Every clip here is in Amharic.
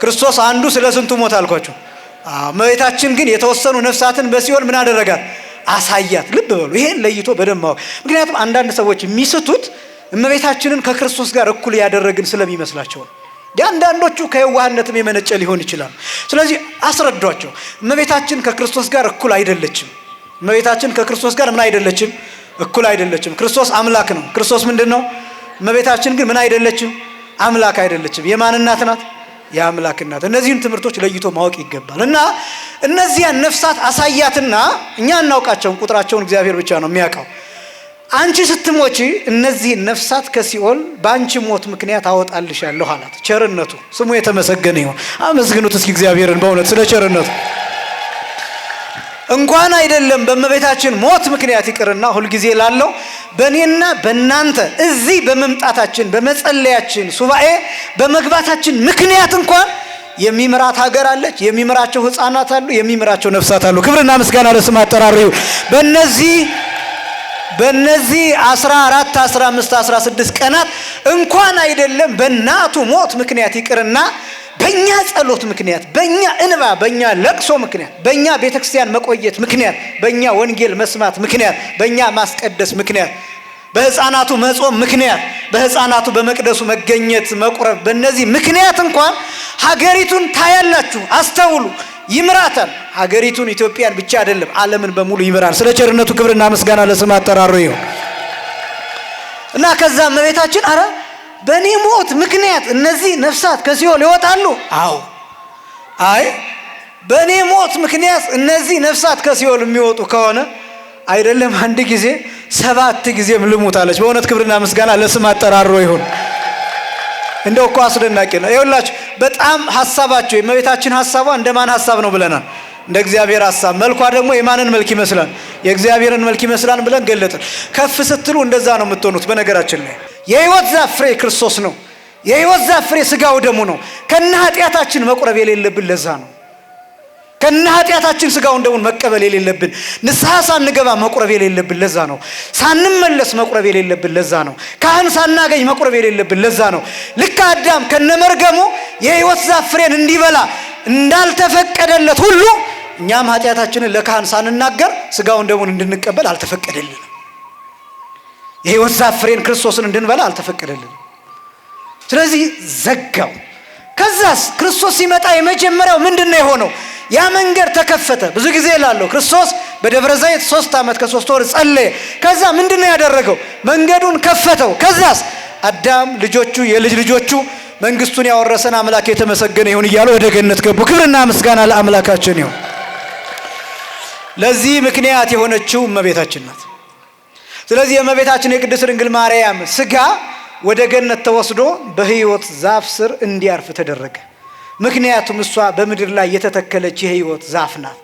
ክርስቶስ አንዱ ስለ ስንቱ ሞት አልኳችሁ? እመቤታችን ግን የተወሰኑ ነፍሳትን በሲኦል ምን አደረጋት? አሳያት። ልብ በሉ፣ ይሄን ለይቶ በደንብ ማወቅ። ምክንያቱም አንዳንድ ሰዎች የሚስቱት እመቤታችንን ከክርስቶስ ጋር እኩል ያደረግን ስለሚመስላቸው ነው። የአንዳንዶቹ ከየዋህነትም የመነጨ ሊሆን ይችላል። ስለዚህ አስረዷቸው። እመቤታችን ከክርስቶስ ጋር እኩል አይደለችም። እመቤታችን ከክርስቶስ ጋር ምን አይደለችም? እኩል አይደለችም። ክርስቶስ አምላክ ነው። ክርስቶስ ምንድን ነው? እመቤታችን ግን ምን አይደለችም? አምላክ አይደለችም። የማን እናት ናት? የአምላክ እናት። እነዚህን ትምህርቶች ለይቶ ማወቅ ይገባል። እና እነዚያን ነፍሳት አሳያትና እኛ እናውቃቸውን፣ ቁጥራቸውን እግዚአብሔር ብቻ ነው የሚያውቀው። አንቺ ስትሞቺ እነዚህን ነፍሳት ከሲኦል በአንቺ ሞት ምክንያት አወጣልሻለሁ አላት። ቸርነቱ ስሙ የተመሰገነ ይሁን። አመስግኑት እስኪ እግዚአብሔርን በእውነት ስለ ቸርነቱ። እንኳን አይደለም በእመቤታችን ሞት ምክንያት ይቅርና ሁልጊዜ ላለው በእኔና በእናንተ እዚህ በመምጣታችን፣ በመጸለያችን፣ ሱባኤ በመግባታችን ምክንያት እንኳን የሚምራት ሀገር አለች፣ የሚምራቸው ሕፃናት አሉ፣ የሚምራቸው ነፍሳት አሉ። ክብርና ምስጋና ለስም አጠራሩ ይሁን። በነዚህ 14፣ 15፣ 16 ቀናት እንኳን አይደለም በእናቱ ሞት ምክንያት ይቅርና በእኛ ጸሎት ምክንያት፣ በእኛ እንባ፣ በእኛ ለቅሶ ምክንያት፣ በእኛ ቤተክርስቲያን መቆየት ምክንያት፣ በእኛ ወንጌል መስማት ምክንያት፣ በእኛ ማስቀደስ ምክንያት፣ በሕፃናቱ መጾም ምክንያት፣ በሕፃናቱ በመቅደሱ መገኘት መቁረብ፣ በእነዚህ ምክንያት እንኳን ሀገሪቱን ታያላችሁ። አስተውሉ። ይምራታል። ሀገሪቱን ኢትዮጵያን ብቻ አይደለም፣ ዓለምን በሙሉ ይምራል። ስለ ቸርነቱ ክብርና ምስጋና ለስም አጠራሩ ይሁን። እና ከዛ እመቤታችን አረ በእኔ ሞት ምክንያት እነዚህ ነፍሳት ከሲኦል ይወጣሉ? አዎ። አይ፣ በእኔ ሞት ምክንያት እነዚህ ነፍሳት ከሲኦል የሚወጡ ከሆነ አይደለም አንድ ጊዜ፣ 7 ጊዜም ልሙት አለች። በእውነት ክብርና ምስጋና ለስም አጠራሩ ይሁን። እንደው እኮ አስደናቂ ነው። ይኸውላችሁ በጣም ሐሳባቸው፣ የእመቤታችን ሐሳቧ እንደማን ሐሳብ ነው ብለናል? እንደ እግዚአብሔር ሐሳብ። መልኳ ደግሞ የማንን መልክ ይመስላል? የእግዚአብሔርን መልክ ይመስላል ብለን ገለጥን። ከፍ ስትሉ እንደዛ ነው የምትሆኑት። በነገራችን ላይ የሕይወት ዛፍ ፍሬ ክርስቶስ ነው። የሕይወት ዛፍ ፍሬ ስጋው ደሙ ነው። ከነ ኃጢአታችን መቁረብ የሌለብን ለዛ ነው። ከነ ኃጢአታችን ስጋውን ደሙን መቀበል የሌለብን፣ ንስሐ ሳንገባ መቁረብ የሌለብን ለዛ ነው። ሳንመለስ መቁረብ የሌለብን ለዛ ነው። ካህን ሳናገኝ መቁረብ የሌለብን ለዛ ነው። ልክ አዳም ከነመርገሙ የሕይወት ዛፍ ፍሬን እንዲበላ እንዳልተፈቀደለት ሁሉ እኛም ኃጢአታችንን ለካህን ሳንናገር ስጋውን ደሙን እንድንቀበል አልተፈቀደልንም። የሕይወት ዛፍ ፍሬን ክርስቶስን እንድንበላ አልተፈቀደልንም። ስለዚህ ዘጋው። ከዛስ ክርስቶስ ሲመጣ የመጀመሪያው ምንድን ነው የሆነው? ያ መንገድ ተከፈተ። ብዙ ጊዜ እላለሁ፣ ክርስቶስ በደብረ ዘይት 3 ዓመት ከ3 ወር ጸለየ። ከዛ ምንድን ነው ያደረገው? መንገዱን ከፈተው። ከዛስ አዳም ልጆቹ የልጅ ልጆቹ መንግስቱን ያወረሰን አምላክ የተመሰገነ ይሁን እያሉ ወደ ገነት ገቡ። ክብርና ምስጋና ለአምላካችን ይሁን። ለዚህ ምክንያት የሆነችው እመቤታችን ናት። ስለዚህ የእመቤታችን የቅድስት ድንግል ማርያም ስጋ ወደ ገነት ተወስዶ በሕይወት ዛፍ ስር እንዲያርፍ ተደረገ። ምክንያቱም እሷ በምድር ላይ የተተከለች የሕይወት ዛፍ ናት።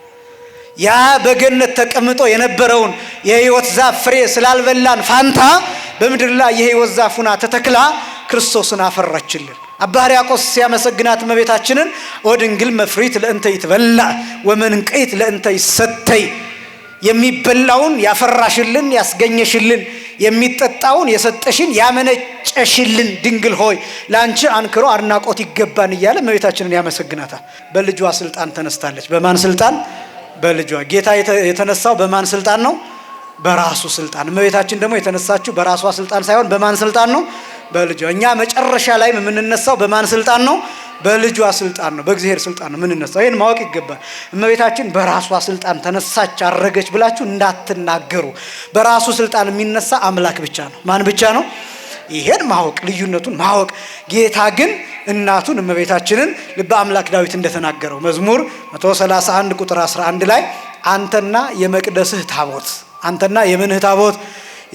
ያ በገነት ተቀምጦ የነበረውን የሕይወት ዛፍ ፍሬ ስላልበላን ፋንታ በምድር ላይ የሕይወት ዛፍ ሁና ተተክላ ክርስቶስን አፈራችልን። አባ ሕርያቆስ ሲያመሰግናት እመቤታችንን "ኦ ድንግል መፍሪት ለእንተ ይትበላዕ ወመንቅዕት ለእንተ ይሰተይ"፣ የሚበላውን ያፈራሽልን ያስገኘሽልን፣ የሚጠጣውን የሰጠሽን ያመነጨሽልን ድንግል ሆይ ለአንቺ አንክሮ አድናቆት ይገባን እያለ እመቤታችንን ያመሰግናታል። በልጇ ስልጣን ተነስታለች። በማን ስልጣን? በልጇ። ጌታ የተነሳው በማን ስልጣን ነው? በራሱ ስልጣን። እመቤታችን ደግሞ የተነሳችው በራሷ ስልጣን ሳይሆን በማን ስልጣን ነው? በልጇ። እኛ መጨረሻ ላይ የምንነሳው በማን ስልጣን ነው? በልጇ ስልጣን ነው። በእግዚአብሔር ስልጣን ነው የምንነሳው። ይህን ማወቅ ይገባል። እመቤታችን በራሷ ስልጣን ተነሳች አረገች ብላችሁ እንዳትናገሩ። በራሱ ስልጣን የሚነሳ አምላክ ብቻ ነው። ማን ብቻ ነው? ይሄን ማወቅ፣ ልዩነቱን ማወቅ። ጌታ ግን እናቱን እመቤታችንን ልበ አምላክ ዳዊት እንደተናገረው መዝሙር 131 ቁጥር 11 ላይ "አንተና የመቅደስህ ታቦት"፣ አንተና የምንህ ታቦት?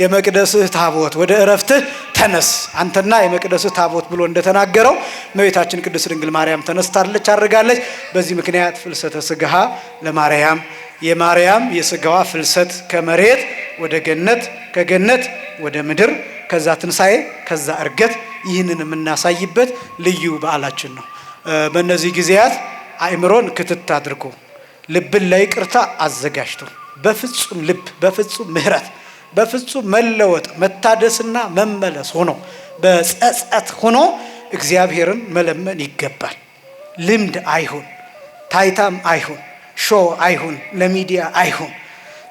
የመቅደስህ ታቦት፣ "ወደ እረፍትህ ተነስ አንተና የመቅደስህ ታቦት" ብሎ እንደተናገረው እመቤታችን ቅድስት ድንግል ማርያም ተነስታለች፣ አድርጋለች። በዚህ ምክንያት ፍልሰተ ስጋሃ ለማርያም፣ የማርያም የስጋዋ ፍልሰት ከመሬት ወደ ገነት፣ ከገነት ወደ ምድር፣ ከዛ ትንሣኤ፣ ከዛ እርገት፣ ይህንን የምናሳይበት ልዩ በዓላችን ነው። በእነዚህ ጊዜያት አእምሮን ክትት አድርጎ፣ ልብን ለይቅርታ አዘጋጅቶ፣ በፍጹም ልብ፣ በፍጹም ምሕረት፣ በፍጹም መለወጥ፣ መታደስና መመለስ ሆኖ፣ በጸጸት ሆኖ እግዚአብሔርን መለመን ይገባል። ልምድ አይሁን፣ ታይታም አይሁን፣ show አይሁን፣ ለሚዲያ አይሁን፣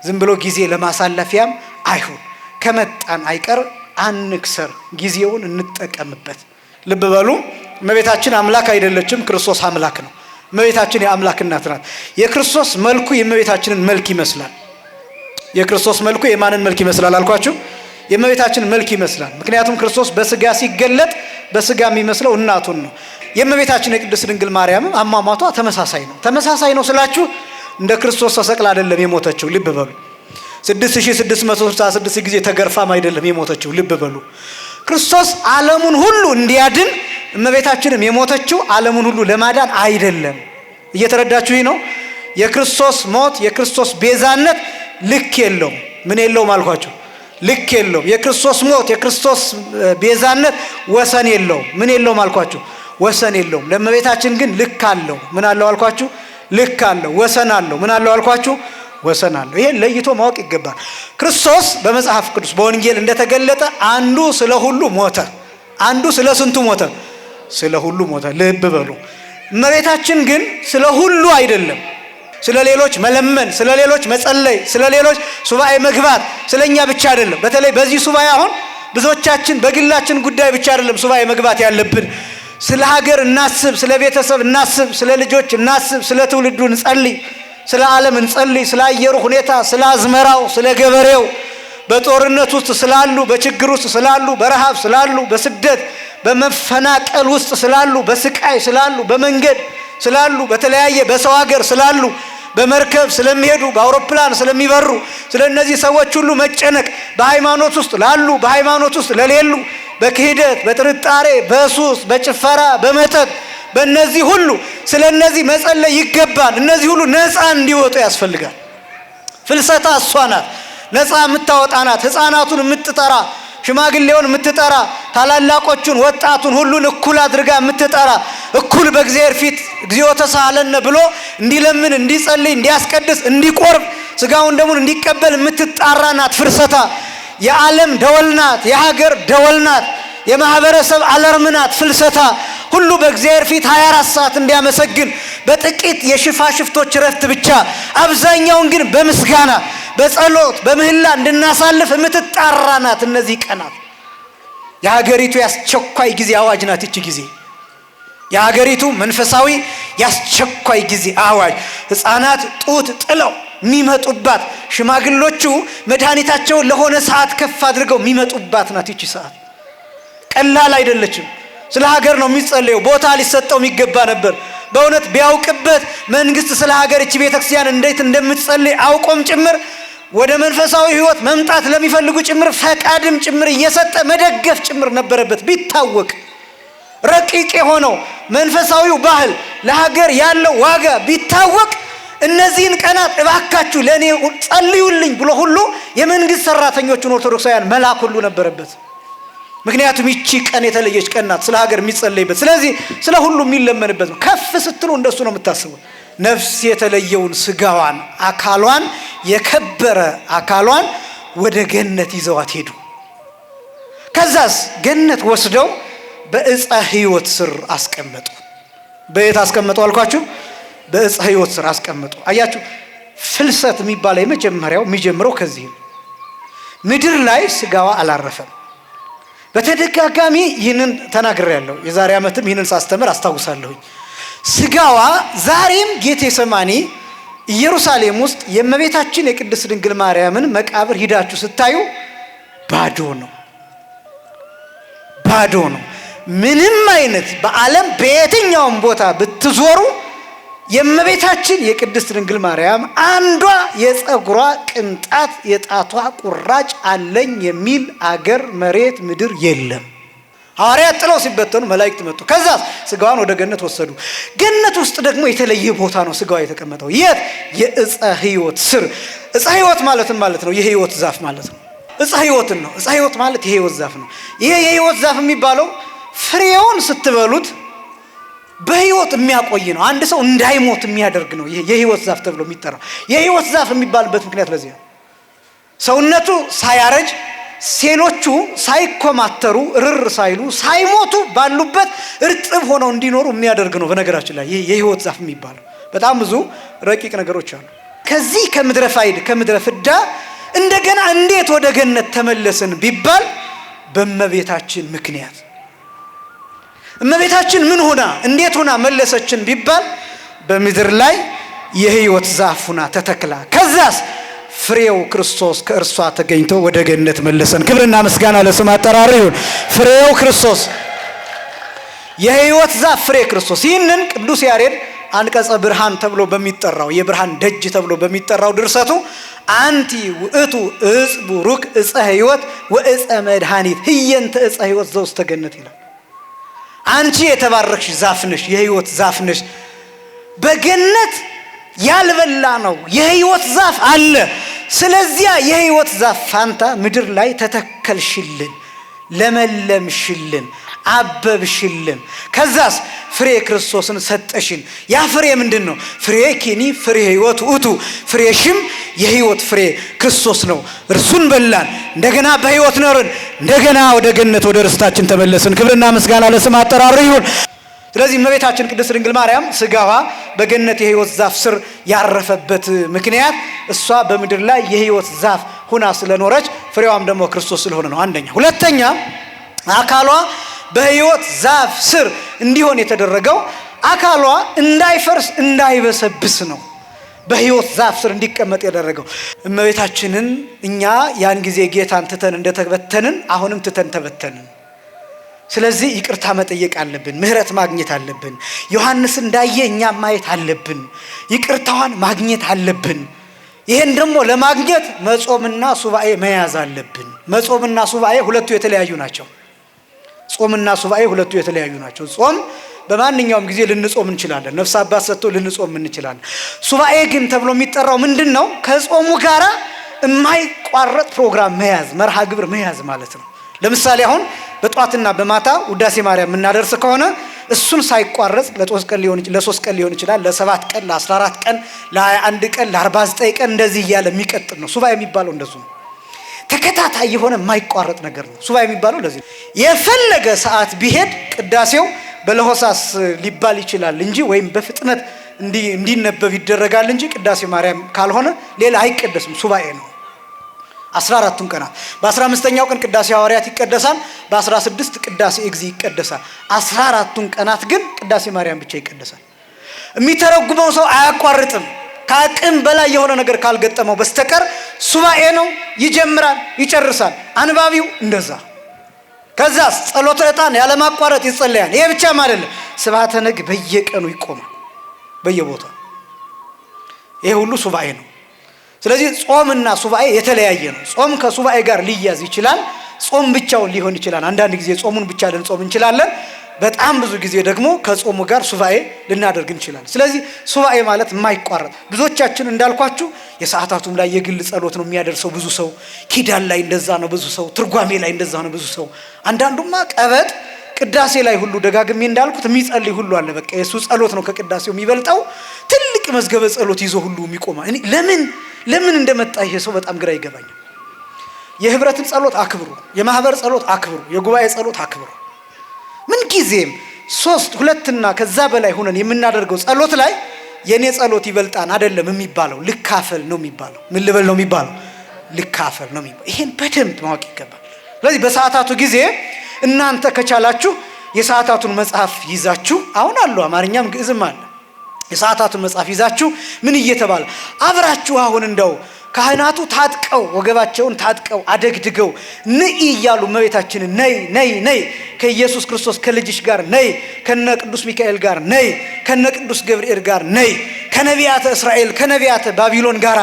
ዝም ብሎ ጊዜ ለማሳለፊያም አይሁን። ከመጣን አይቀር አንክሰር፣ ጊዜውን እንጠቀምበት። ልብ በሉ፣ እመቤታችን አምላክ አይደለችም፣ ክርስቶስ አምላክ ነው። እመቤታችን የአምላክ እናት ናት። የክርስቶስ መልኩ የእመቤታችንን መልክ ይመስላል። የክርስቶስ መልኩ የማንን መልክ ይመስላል አልኳችሁ? የእመቤታችን መልክ ይመስላል። ምክንያቱም ክርስቶስ በስጋ ሲገለጥ በስጋ የሚመስለው እናቱን ነው። የእመቤታችን የቅድስት ድንግል ማርያምም አሟሟቷ ተመሳሳይ ነው። ተመሳሳይ ነው ስላችሁ እንደ ክርስቶስ ተሰቅላ አይደለም የሞተችው። ልብ በሉ። 6666 ጊዜ ተገርፋም አይደለም የሞተችው። ልብ በሉ። ክርስቶስ ዓለሙን ሁሉ እንዲያድን እመቤታችንም የሞተችው ዓለሙን ሁሉ ለማዳን አይደለም። እየተረዳችሁ ነው? የክርስቶስ ሞት የክርስቶስ ቤዛነት ልክ የለውም። ምን የለውም አልኳችሁ? ልክ የለውም። የክርስቶስ ሞት የክርስቶስ ቤዛነት ወሰን የለውም። ምን የለውም አልኳችሁ? ወሰን የለውም። ለእመቤታችን ግን ልክ አለው። ምን አለው አልኳችሁ? ልክ አለው። ወሰን አለው። ምን አለው አልኳችሁ? ወሰን አለው። ይሄን ለይቶ ማወቅ ይገባል። ክርስቶስ በመጽሐፍ ቅዱስ በወንጌል እንደተገለጠ አንዱ ስለ ሁሉ ሞተ። አንዱ ስለ ስንቱ ሞተ? ስለ ሁሉ ሞተ። ልብ በሉ። እመቤታችን ግን ስለ ሁሉ አይደለም። ስለ ሌሎች መለመን፣ ስለ ሌሎች መጸለይ፣ ስለ ሌሎች ሱባኤ መግባት ስለኛ ብቻ አይደለም። በተለይ በዚህ ሱባኤ አሁን ብዙዎቻችን በግላችን ጉዳይ ብቻ አይደለም ሱባኤ መግባት ያለብን። ስለ ሀገር እናስብ፣ ስለ ቤተሰብ እናስብ፣ ስለ ልጆች እናስብ፣ ስለ ትውልዱ እንጸልይ፣ ስለ ዓለም እንጸልይ፣ ስለ አየሩ ሁኔታ፣ ስለ አዝመራው፣ ስለ ገበሬው፣ በጦርነት ውስጥ ስላሉ፣ በችግር ውስጥ ስላሉ፣ በረሃብ ስላሉ፣ በስደት በመፈናቀል ውስጥ ስላሉ፣ በስቃይ ስላሉ፣ በመንገድ ስላሉ፣ በተለያየ በሰው ሀገር ስላሉ፣ በመርከብ ስለሚሄዱ፣ በአውሮፕላን ስለሚበሩ፣ ስለ እነዚህ ሰዎች ሁሉ መጨነቅ፣ በሃይማኖት ውስጥ ላሉ፣ በሃይማኖት ውስጥ ለሌሉ፣ በክህደት፣ በጥርጣሬ፣ በሱስ፣ በጭፈራ፣ በመጠጥ፣ በእነዚህ ሁሉ ስለ እነዚህ መጸለይ ይገባል። እነዚህ ሁሉ ነፃ እንዲወጡ ያስፈልጋል። ፍልሰታ እሷ ናት፣ ነፃ የምታወጣ ናት። ሕፃናቱን የምትጠራ፣ ሽማግሌውን የምትጠራ፣ ታላላቆቹን፣ ወጣቱን ሁሉን እኩል አድርጋ የምትጠራ፣ እኩል በእግዚአብሔር ፊት እግዚኦ ተሳሃለነ ብሎ እንዲለምን፣ እንዲጸልይ፣ እንዲያስቀድስ፣ እንዲቆርብ፣ ስጋውን ደሙን እንዲቀበል የምትጣራ ናት። ፍልሰታ የዓለም ደወል ናት። የሀገር ደወል ናት። የማህበረሰብ alarm ናት። ፍልሰታ ሁሉ በእግዚአብሔር ፊት 24 ሰዓት እንዲያመሰግን በጥቂት የሽፋሽፍቶች ረፍት ብቻ፣ አብዛኛውን ግን በምስጋና በጸሎት በምህላ እንድናሳልፍ የምትጣራ ናት። እነዚህ ቀናት የሀገሪቱ የአስቸኳይ ጊዜ አዋጅ ናት። ይቺ ጊዜ የሀገሪቱ መንፈሳዊ የአስቸኳይ ጊዜ አዋጅ፣ ሕፃናት ጡት ጥለው የሚመጡባት፣ ሽማግሎቹ መድኃኒታቸውን ለሆነ ሰዓት ከፍ አድርገው የሚመጡባት ናት። ይቺ ሰዓት ቀላል አይደለችም። ስለ ሀገር ነው የሚጸለየው። ቦታ ሊሰጠው የሚገባ ነበር። በእውነት ቢያውቅበት መንግስት ስለ ሀገር እቺ ቤተክርስቲያን እንዴት እንደምትጸልይ አውቆም ጭምር ወደ መንፈሳዊ ሕይወት መምጣት ለሚፈልጉ ጭምር ፈቃድም ጭምር እየሰጠ መደገፍ ጭምር ነበረበት። ቢታወቅ ረቂቅ የሆነው መንፈሳዊው ባህል ለሀገር ያለው ዋጋ ቢታወቅ እነዚህን ቀናት እባካችሁ ለእኔ ጸልዩልኝ ብሎ ሁሉ የመንግስት ሰራተኞቹን ኦርቶዶክሳውያን መላክ ሁሉ ነበረበት። ምክንያቱም ይቺ ቀን የተለየች ቀን ናት፣ ስለ ሀገር የሚጸለይበት፣ ስለዚህ ስለ ሁሉ የሚለመንበት ነው። ከፍ ስትሉ እንደሱ ነው የምታስቡት። ነፍስ የተለየውን ስጋዋን አካሏን የከበረ አካሏን ወደ ገነት ይዘዋት ሄዱ። ከዛስ ገነት ወስደው በዕፀ ሕይወት ስር አስቀመጡ። በየት አስቀመጡ አልኳችሁ? በዕፀ ሕይወት ስር አስቀመጡ። አያችሁ፣ ፍልሰት የሚባለው የመጀመሪያው የሚጀምረው ከዚህ ነው። ምድር ላይ ስጋዋ አላረፈም። በተደጋጋሚ ይህንን ተናግሬያለሁ። የዛሬ ዓመትም ይህንን ሳስተምር አስታውሳለሁኝ። ስጋዋ ዛሬም ጌቴሰማኒ ኢየሩሳሌም ውስጥ የእመቤታችን የቅድስት ድንግል ማርያምን መቃብር ሂዳችሁ ስታዩ ባዶ ነው፣ ባዶ ነው። ምንም አይነት በዓለም በየትኛውም ቦታ ብትዞሩ የእመቤታችን የቅድስት ድንግል ማርያም አንዷ የፀጉሯ ቅንጣት የጣቷ ቁራጭ አለኝ የሚል አገር መሬት ምድር የለም። ሐዋርያት ጥለው ሲበተኑ መላእክት መጡ። ከዛ ስጋዋን ወደ ገነት ወሰዱ። ገነት ውስጥ ደግሞ የተለየ ቦታ ነው ስጋዋ የተቀመጠው። የት? የዕፀ ሕይወት ስር። ዕፀ ሕይወት ማለትም ማለት ነው የሕይወት ዛፍ ማለት ነው። ዕፀ ሕይወትን ነው። ዕፀ ሕይወት ማለት የሕይወት ዛፍ ነው። ይሄ የሕይወት ዛፍ የሚባለው ፍሬውን ስትበሉት በሕይወት የሚያቆይ ነው። አንድ ሰው እንዳይሞት የሚያደርግ ነው። ይሄ የሕይወት ዛፍ ተብሎ የሚጠራው የሕይወት ዛፍ የሚባልበት ምክንያት ለዚህ ነው። ሰውነቱ ሳያረጅ ሴሎቹ ሳይኮማተሩ ርር ሳይሉ ሳይሞቱ ባሉበት እርጥብ ሆነው እንዲኖሩ የሚያደርግ ነው። በነገራችን ላይ ይህ የህይወት ዛፍ የሚባለው በጣም ብዙ ረቂቅ ነገሮች አሉ። ከዚህ ከምድረ ፋይድ ከምድረ ፍዳ እንደገና እንዴት ወደ ገነት ተመለስን ቢባል በእመቤታችን ምክንያት። እመቤታችን ምን ሆና እንዴት ሆና መለሰችን ቢባል በምድር ላይ የህይወት ዛፍ ሆና ተተክላ ከዛስ ፍሬው ክርስቶስ ከእርሷ ተገኝቶ ወደ ገነት መለሰን። ክብርና ምስጋና ለስም አጠራሩ ይሁን። ፍሬው ክርስቶስ፣ የህይወት ዛፍ ፍሬ ክርስቶስ። ይህንን ቅዱስ ያሬድ አንቀጸ ብርሃን ተብሎ በሚጠራው የብርሃን ደጅ ተብሎ በሚጠራው ድርሰቱ አንቲ ውእቱ እጽ ቡሩክ እፀ ህይወት ወእፀ መድኃኒት ህየንተ እፀ ህይወት ዘውስተ ገነት ይላል። አንቺ የተባረክሽ ዛፍ ነሽ፣ የህይወት ዛፍ ነሽ። በገነት ያልበላ ነው የህይወት ዛፍ አለ። ስለዚያ የህይወት ዛፍ ፋንታ ምድር ላይ ተተከልሽልን፣ ለመለምሽልን፣ አበብሽልን። ከዛስ ፍሬ ክርስቶስን ሰጠሽን። ያ ፍሬ ምንድን ነው? ፍሬ ኪኒ ፍሬ ህይወት ውእቱ፣ ፍሬሽም የህይወት ፍሬ ክርስቶስ ነው። እርሱን በላን፣ እንደገና በህይወት ኖርን፣ እንደገና ወደ ገነት ወደ ርስታችን ተመለስን። ክብርና ምስጋና ለስም አጠራሩ ይሁን። ስለዚህ እመቤታችን ቅድስት ድንግል ማርያም ስጋዋ በገነት የህይወት ዛፍ ስር ያረፈበት ምክንያት እሷ በምድር ላይ የህይወት ዛፍ ሁና ስለኖረች ፍሬዋም ደግሞ ክርስቶስ ስለሆነ ነው። አንደኛ። ሁለተኛ አካሏ በህይወት ዛፍ ስር እንዲሆን የተደረገው አካሏ እንዳይፈርስ እንዳይበሰብስ ነው። በህይወት ዛፍ ስር እንዲቀመጥ ያደረገው እመቤታችንን እኛ ያን ጊዜ ጌታን ትተን እንደተበተንን አሁንም ትተን ተበተንን። ስለዚህ ይቅርታ መጠየቅ አለብን። ምህረት ማግኘት አለብን። ዮሐንስ እንዳየ እኛም ማየት አለብን። ይቅርታዋን ማግኘት አለብን። ይሄን ደግሞ ለማግኘት መጾምና ሱባኤ መያዝ አለብን። መጾምና ሱባኤ ሁለቱ የተለያዩ ናቸው። ጾምና ሱባኤ ሁለቱ የተለያዩ ናቸው። ጾም በማንኛውም ጊዜ ልንጾም እንችላለን። ነፍስ አባት ሰጥቶ ልንጾም እንችላለን። ሱባኤ ግን ተብሎ የሚጠራው ምንድን ነው? ከጾሙ ጋራ የማይቋረጥ ፕሮግራም መያዝ፣ መርሃ ግብር መያዝ ማለት ነው። ለምሳሌ አሁን በጧትና በማታ ውዳሴ ማርያም የምናደርስ ከሆነ እሱን ሳይቋረጥ ለሶስት ቀን ሊሆን ይችላል፣ ለ7 ቀን፣ ለ14 ቀን፣ ለ21 ቀን፣ ለ49 ቀን እንደዚህ እያለ የሚቀጥል ነው። ሱባኤ የሚባለው እንደሱ ነው። ተከታታይ የሆነ የማይቋረጥ ነገር ነው ሱባኤ የሚባለው ለዚህ ነው። የፈለገ ሰዓት ቢሄድ ቅዳሴው በለሆሳስ ሊባል ይችላል እንጂ ወይም በፍጥነት እንዲነበብ ይደረጋል እንጂ ቅዳሴ ማርያም ካልሆነ ሌላ አይቀደስም። ሱባኤ ነው። 14ቱን ቀናት በ15ኛው ቀን ቅዳሴ ሐዋርያት ይቀደሳል። በ16 ቅዳሴ እግዚእ ይቀደሳል። 14ቱን ቀናት ግን ቅዳሴ ማርያም ብቻ ይቀደሳል። የሚተረጉመው ሰው አያቋርጥም። ከአቅም በላይ የሆነ ነገር ካልገጠመው በስተቀር ሱባኤ ነው። ይጀምራል፣ ይጨርሳል። አንባቢው እንደዛ። ከዛስ ጸሎተ ዕጣን ያለማቋረጥ ይጸለያል። ይሄ ብቻም አይደለም፣ ስብሐተ ነግ በየቀኑ ይቆማል በየቦታው። ይሄ ሁሉ ሱባኤ ነው። ስለዚህ ጾምና ሱባኤ የተለያየ ነው። ጾም ከሱባኤ ጋር ሊያዝ ይችላል። ጾም ብቻውን ሊሆን ይችላል። አንዳንድ ጊዜ ጾሙን ብቻ ልንጾም እንችላለን። በጣም ብዙ ጊዜ ደግሞ ከጾሙ ጋር ሱባኤ ልናደርግ እንችላለን። ስለዚህ ሱባኤ ማለት የማይቋረጥ፣ ብዙዎቻችን እንዳልኳችሁ የሰዓታቱም ላይ የግል ጸሎት ነው የሚያደርሰው ብዙ ሰው። ኪዳን ላይ እንደዛ ነው ብዙ ሰው። ትርጓሜ ላይ እንደዛ ነው ብዙ ሰው። አንዳንዱማ ቀበጥ ቅዳሴ ላይ ሁሉ ደጋግሜ እንዳልኩት የሚጸልይ ሁሉ አለ። በቃ የሱ ጸሎት ነው ከቅዳሴው የሚበልጠው። ትልቅ መዝገበ ጸሎት ይዞ ሁሉ የሚቆማ ለምን እንደመጣ ይሄ ሰው በጣም ግራ ይገባኛል። የህብረትን ጸሎት አክብሩ፣ የማህበር ጸሎት አክብሩ፣ የጉባኤ ጸሎት አክብሩ። ምን ጊዜም 3 2 እና ከዛ በላይ ሆነን የምናደርገው ጸሎት ላይ የኔ ጸሎት ይበልጣን አይደለም የሚባለው፣ ልካፈል ነው የሚባለው። ምን ልበል ነው የሚባለው? ልካፈል ነው የሚባለው። ይሄን በደንብ ማወቅ ይገባል። ስለዚህ በሰዓታቱ ጊዜ እናንተ ከቻላችሁ የሰዓታቱን መጽሐፍ ይዛችሁ፣ አሁን አሉ አማርኛም ግዕዝም አለ። የሰዓታቱን መጽሐፍ ይዛችሁ ምን እየተባለ አብራችሁ አሁን እንደው ካህናቱ ታጥቀው ወገባቸውን ታጥቀው አደግድገው ንኢ እያሉ እመቤታችንን ነይ ነይ ነይ ከኢየሱስ ክርስቶስ ከልጅሽ ጋር ነይ፣ ከነ ቅዱስ ሚካኤል ጋር ነይ፣ ከነ ቅዱስ ገብርኤል ጋር ነይ፣ ከነቢያተ እስራኤል ከነቢያተ ባቢሎን ጋር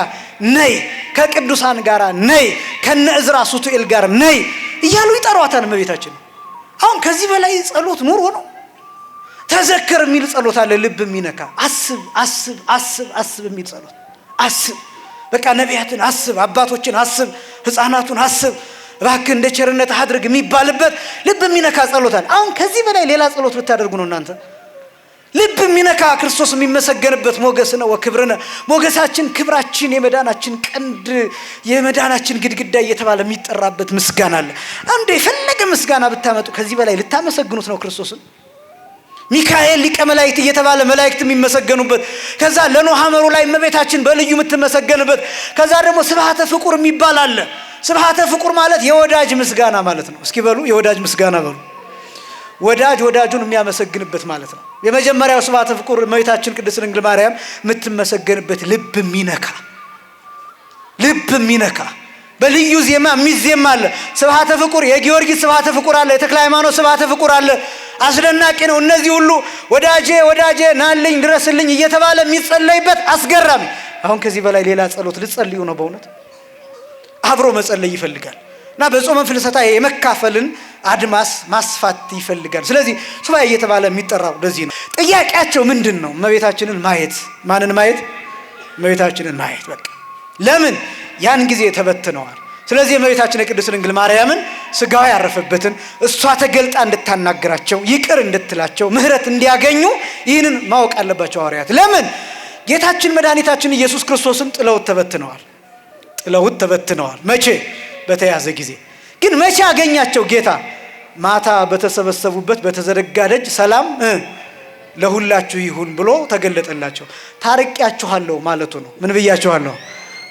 ነይ፣ ከቅዱሳን ጋር ነይ፣ ከነ እዝራ ሱቱኤል ጋር ነይ እያሉ ይጠሯታል እመቤታችን። አሁን ከዚህ በላይ ጸሎት ኑሮ ነው? ተዘከር የሚል ጸሎት አለ፣ ልብ የሚነካ አስብ አስብ አስብ አስብ የሚል ጸሎት። አስብ በቃ ነቢያትን አስብ፣ አባቶችን አስብ፣ ህፃናቱን አስብ፣ እባክህ እንደ ቸርነት አድርግ የሚባልበት ልብ የሚነካ ጸሎት አለ። አሁን ከዚህ በላይ ሌላ ጸሎት ብታደርጉ ነው እናንተ ልብ የሚነካ ክርስቶስ የሚመሰገንበት ሞገስ ነው። ወክብርነ ሞገሳችን፣ ክብራችን፣ የመዳናችን ቀንድ፣ የመዳናችን ግድግዳ እየተባለ የሚጠራበት ምስጋና አለ። አንዱ የፈለገ ምስጋና ብታመጡ ከዚህ በላይ ልታመሰግኑት ነው ክርስቶስን? ሚካኤል ሊቀ መላእክት እየተባለ መላእክት የሚመሰገኑበት፣ ከዛ ለኖህ ሐመሩ ላይ እመቤታችን በልዩ የምትመሰገንበት፣ ከዛ ደግሞ ስብሐተ ፍቁር የሚባል አለ። ስብሐተ ፍቁር ማለት የወዳጅ ምስጋና ማለት ነው። እስኪ በሉ፣ የወዳጅ ምስጋና በሉ። ወዳጅ ወዳጁን የሚያመሰግንበት ማለት ነው። የመጀመሪያው ስብሐተ ፍቁር እመቤታችን ቅድስት ድንግል ማርያም የምትመሰገንበት፣ ልብ የሚነካ፣ ልብ የሚነካ በልዩ ዜማ የሚዜማ አለ። ስብሐተ ፍቁር የጊዮርጊስ ስብሐተ ፍቁር አለ። የተክለ ሃይማኖት ስብሐተ ፍቁር አለ። አስደናቂ ነው። እነዚህ ሁሉ ወዳጄ ወዳጄ ናልኝ ድረስልኝ እየተባለ የሚጸለይበት አስገራሚ። አሁን ከዚህ በላይ ሌላ ጸሎት ልጸልዩ ነው? በእውነት አብሮ መጸለይ ይፈልጋል እና በጾመ ፍልሰታ የመካፈልን አድማስ ማስፋት ይፈልጋል። ስለዚህ ሱባኤ እየተባለ የሚጠራው ለዚህ ነው። ጥያቄያቸው ምንድን ነው? እመቤታችንን ማየት። ማንን ማየት? እመቤታችንን ማየት። በቃ ለምን ያን ጊዜ ተበትነዋል። ስለዚህ የእመቤታችን የቅድስት ድንግል ማርያምን ስጋዋ ያረፈበትን እሷ ተገልጣ እንድታናግራቸው፣ ይቅር እንድትላቸው፣ ምሕረት እንዲያገኙ ይህንን ማወቅ አለባቸው ሐዋርያት። ለምን ጌታችን መድኃኒታችን ኢየሱስ ክርስቶስን ጥለውት ተበትነዋል። ጥለውት ተበትነዋል። መቼ? በተያዘ ጊዜ። ግን መቼ አገኛቸው ጌታ? ማታ በተሰበሰቡበት በተዘረጋ ደጅ ሰላም ለሁላችሁ ይሁን ብሎ ተገለጠላቸው። ታርቂያችኋለሁ ማለቱ ነው። ምን ብያችኋለሁ?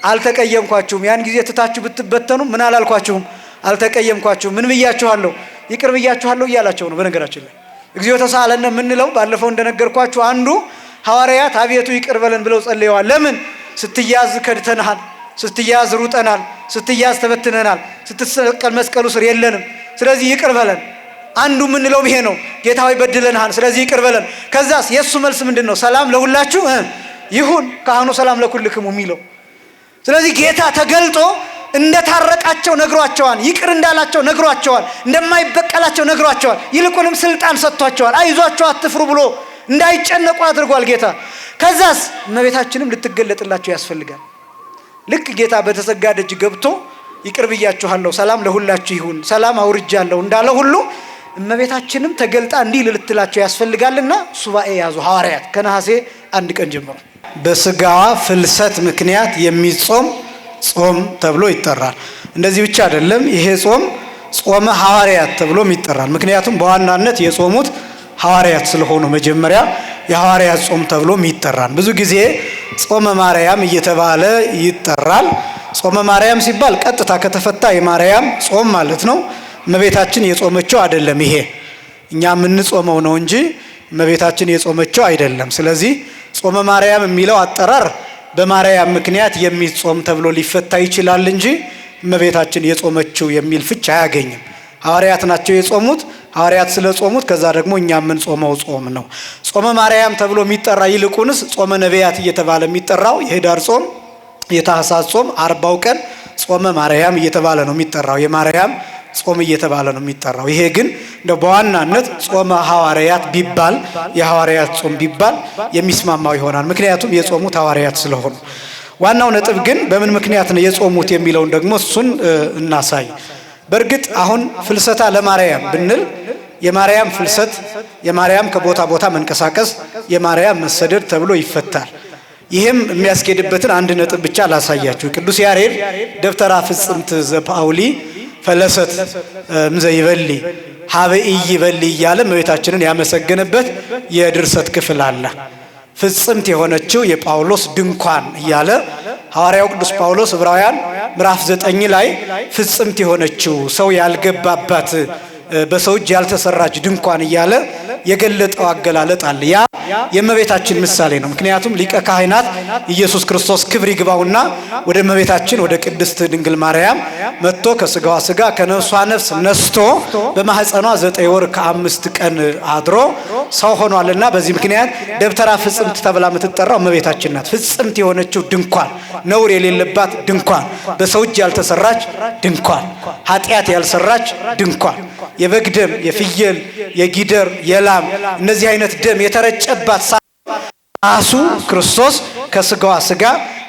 አልተቀየምኳችሁም። ያን ጊዜ ትታችሁ ብትበተኑ ምን አላልኳችሁም? አልተቀየምኳችሁም። ምን ብያችኋለሁ? ይቅር ብያችኋለሁ እያላቸው ነው። በነገራችን ላይ እግዚኦ ተሳለነ የምንለው ባለፈው እንደነገርኳችሁ አንዱ ሐዋርያት አቤቱ ይቅር በለን ብለው ጸልየዋል። ለምን? ስትያዝ ከድተንሃል፣ ስትያዝ ሩጠናል፣ ስትያዝ ተበትነናል፣ ስትሰቀል መስቀሉ ስር የለንም። ስለዚህ ይቅር በለን። አንዱ የምንለው ይሄ ነው። ጌታ ሆይ በድለንሃል፣ ስለዚህ ይቅር በለን። ከዛስ የእሱ መልስ ምንድን ነው? ሰላም ለሁላችሁ ይሁን፣ ካህኑ ሰላም ለኩልክሙ የሚለው። ስለዚህ ጌታ ተገልጦ እንደታረቃቸው ነግሯቸዋል። ይቅር እንዳላቸው ነግሯቸዋል። እንደማይበቀላቸው ነግሯቸዋል። ይልቁንም ስልጣን ሰጥቷቸዋል። አይዟቸው አትፍሩ ብሎ እንዳይጨነቁ አድርጓል ጌታ። ከዛስ እመቤታችንም ልትገለጥላቸው ያስፈልጋል። ልክ ጌታ በተዘጋ ደጅ ገብቶ ይቅር ብያችኋለሁ፣ ሰላም ለሁላችሁ ይሁን፣ ሰላም አውርጃለሁ እንዳለ ሁሉ እመቤታችንም ተገልጣ እንዲህ ልትላቸው ያስፈልጋልና ሱባኤ ያዙ ሐዋርያት ከነሐሴ 1 ቀን ጀምሮ። በስጋዋ ፍልሰት ምክንያት የሚጾም ጾም ተብሎ ይጠራል። እንደዚህ ብቻ አይደለም፣ ይሄ ጾም ጾመ ሐዋርያት ተብሎም ይጠራል። ምክንያቱም በዋናነት የጾሙት ሐዋርያት ስለሆኑ መጀመሪያ የሐዋርያት ጾም ተብሎም ይጠራል። ብዙ ጊዜ ጾመ ማርያም እየተባለ ይጠራል። ጾመ ማርያም ሲባል ቀጥታ ከተፈታ የማርያም ጾም ማለት ነው። እመቤታችን የጾመችው አይደለም፣ ይሄ እኛ የምንጾመው ነው እንጂ እመቤታችን የጾመችው አይደለም። ስለዚህ ጾመ ማርያም የሚለው አጠራር በማርያም ምክንያት የሚጾም ተብሎ ሊፈታ ይችላል እንጂ እመቤታችን የጾመችው የሚል ፍች አያገኝም። ሐዋርያት ናቸው የጾሙት። ሐዋርያት ስለጾሙት ከዛ ደግሞ እኛ የምንጾመው ጾም ነው። ጾመ ማርያም ተብሎ የሚጠራ ይልቁንስ ጾመ ነቢያት እየተባለ የሚጠራው የህዳር ጾም፣ የታህሳስ ጾም 40ው ቀን ጾመ ማርያም እየተባለ ነው የሚጠራው። የማርያም ጾም እየተባለ ነው የሚጠራው። ይሄ ግን እንደው በዋናነት ጾመ ሐዋርያት ቢባል፣ የሐዋርያት ጾም ቢባል የሚስማማው ይሆናል። ምክንያቱም የጾሙት ሐዋርያት ስለሆኑ። ዋናው ነጥብ ግን በምን ምክንያት ነው የጾሙት የሚለውን ደግሞ እሱን እናሳይ። በእርግጥ አሁን ፍልሰታ ለማርያም ብንል የማርያም ፍልሰት፣ የማርያም ከቦታ ቦታ መንቀሳቀስ፣ የማርያም መሰደድ ተብሎ ይፈታል። ይህም የሚያስኬድበትን አንድ ነጥብ ብቻ ላሳያችሁ። ቅዱስ ያሬድ ደብተራ ፍጽምት ዘጳውሊ ፈለሰት እምዘ ይበሊ ሀበ ኢይበሊ እያለ እመቤታችንን ያመሰገነበት የድርሰት ክፍል አለ። ፍጽምት የሆነችው የጳውሎስ ድንኳን እያለ ሐዋርያው ቅዱስ ጳውሎስ ዕብራውያን ምዕራፍ 9 ላይ ፍጽምት የሆነችው ሰው ያልገባባት በሰው እጅ ያልተሰራች ድንኳን እያለ የገለጠው አገላለጥ አለ። ያ የእመቤታችን ምሳሌ ነው። ምክንያቱም ሊቀ ካህናት ኢየሱስ ክርስቶስ ክብር ይግባውና ወደ እመቤታችን ወደ ቅድስት ድንግል ማርያም መጥቶ ከስጋዋ ስጋ ከነፍሷ ነፍስ ነስቶ በማህፀኗ 9 ወር ከ5 ቀን አድሮ ሰው ሆኗልና በዚህ ምክንያት ደብተራ ፍጽምት ተብላ የምትጠራው እመቤታችን ናት። ፍጽምት የሆነችው ድንኳን፣ ነውር የሌለባት ድንኳን፣ በሰው እጅ ያልተሰራች ድንኳን፣ ኃጢአት ያልሰራች ድንኳን፣ የበግ ደም፣ የፍየል፣ የጊደር፣ የላም እነዚህ አይነት ደም የተረጨባት ራሱ ክርስቶስ ከስጋዋ ስጋ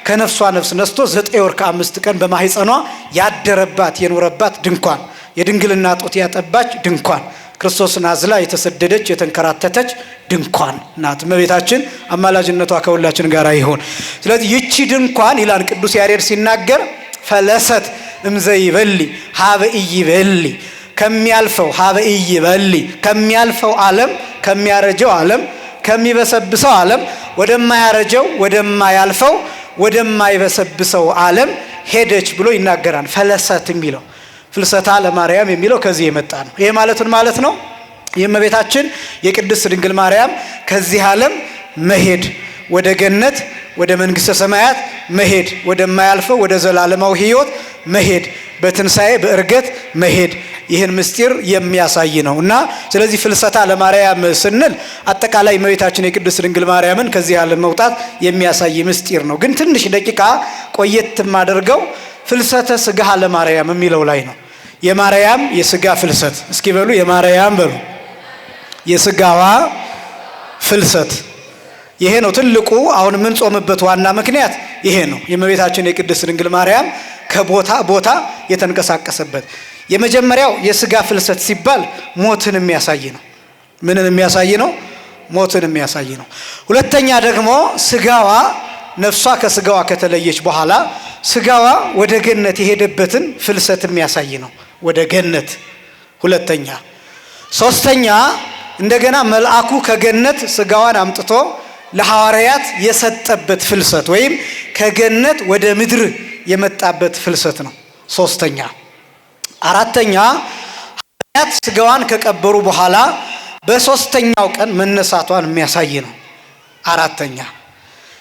ከነፍሷ ነፍስ ነስቶ 9 ወር ከ5 ቀን በማህፀኗ ያደረባት የኖረባት ድንኳን፣ የድንግልና ጡት ያጠባች ድንኳን፣ ክርስቶስን አዝላ የተሰደደች የተንከራተተች ድንኳን ናት። እመቤታችን አማላጅነቷ ከሁላችን ጋር ይሁን። ስለዚህ ይቺ ድንኳን ይላል ቅዱስ ያሬድ ሲናገር ፈለሰት እምዘይበሊ ሀበ ኢይበሊ፣ ከሚያልፈው ሀበ ኢይበሊ፣ ከሚያልፈው ዓለም፣ ከሚያረጀው ዓለም፣ ከሚበሰብሰው ዓለም ወደማያረጀው፣ ወደማያልፈው፣ ወደማይበሰብሰው ዓለም ሄደች ብሎ ይናገራል። ፈለሰት የሚለው ፍልሰታ ለማርያም የሚለው ከዚህ የመጣ ነው። ይሄ ማለቱን ማለት ነው የእመቤታችን የቅድስት ድንግል ማርያም ከዚህ ዓለም መሄድ ወደ ገነት ወደ መንግስተ ሰማያት መሄድ፣ ወደማያልፈው ወደ ዘላለማዊ ሕይወት መሄድ፣ በትንሣኤ በእርገት መሄድ ይህን ምስጢር የሚያሳይ ነው። እና ስለዚህ ፍልሰታ ለማርያም ስንል አጠቃላይ እመቤታችን የቅድስት ድንግል ማርያምን ከዚህ ዓለም መውጣት የሚያሳይ ምስጢር ነው። ግን ትንሽ ደቂቃ ቆየት የማደርገው ፍልሰተ ስጋሃ ለማርያም የሚለው ላይ ነው። የማርያም የስጋ ፍልሰት እስኪ በሉ፣ የማርያም በሉ፣ የስጋዋ ፍልሰት። ይሄ ነው ትልቁ አሁን የምንጾምበት ዋና ምክንያት ይሄ ነው። የእመቤታችን የቅድስት ድንግል ማርያም ከቦታ ቦታ የተንቀሳቀሰበት የመጀመሪያው የስጋ ፍልሰት ሲባል ሞትን የሚያሳይ ነው። ምንን የሚያሳይ ነው? ሞትን የሚያሳይ ነው። ሁለተኛ ደግሞ ስጋዋ፣ ነፍሷ ከስጋዋ ከተለየች በኋላ ስጋዋ ወደ ገነት የሄደበትን ፍልሰት የሚያሳይ ነው። ወደ ገነት ሁለተኛ። ሶስተኛ እንደገና መልአኩ ከገነት ስጋዋን አምጥቶ ለሐዋርያት የሰጠበት ፍልሰት ወይም ከገነት ወደ ምድር የመጣበት ፍልሰት ነው። ሶስተኛ። አራተኛ ሐዋርያት ስጋዋን ከቀበሩ በኋላ በሶስተኛው ቀን መነሳቷን የሚያሳይ ነው። አራተኛ።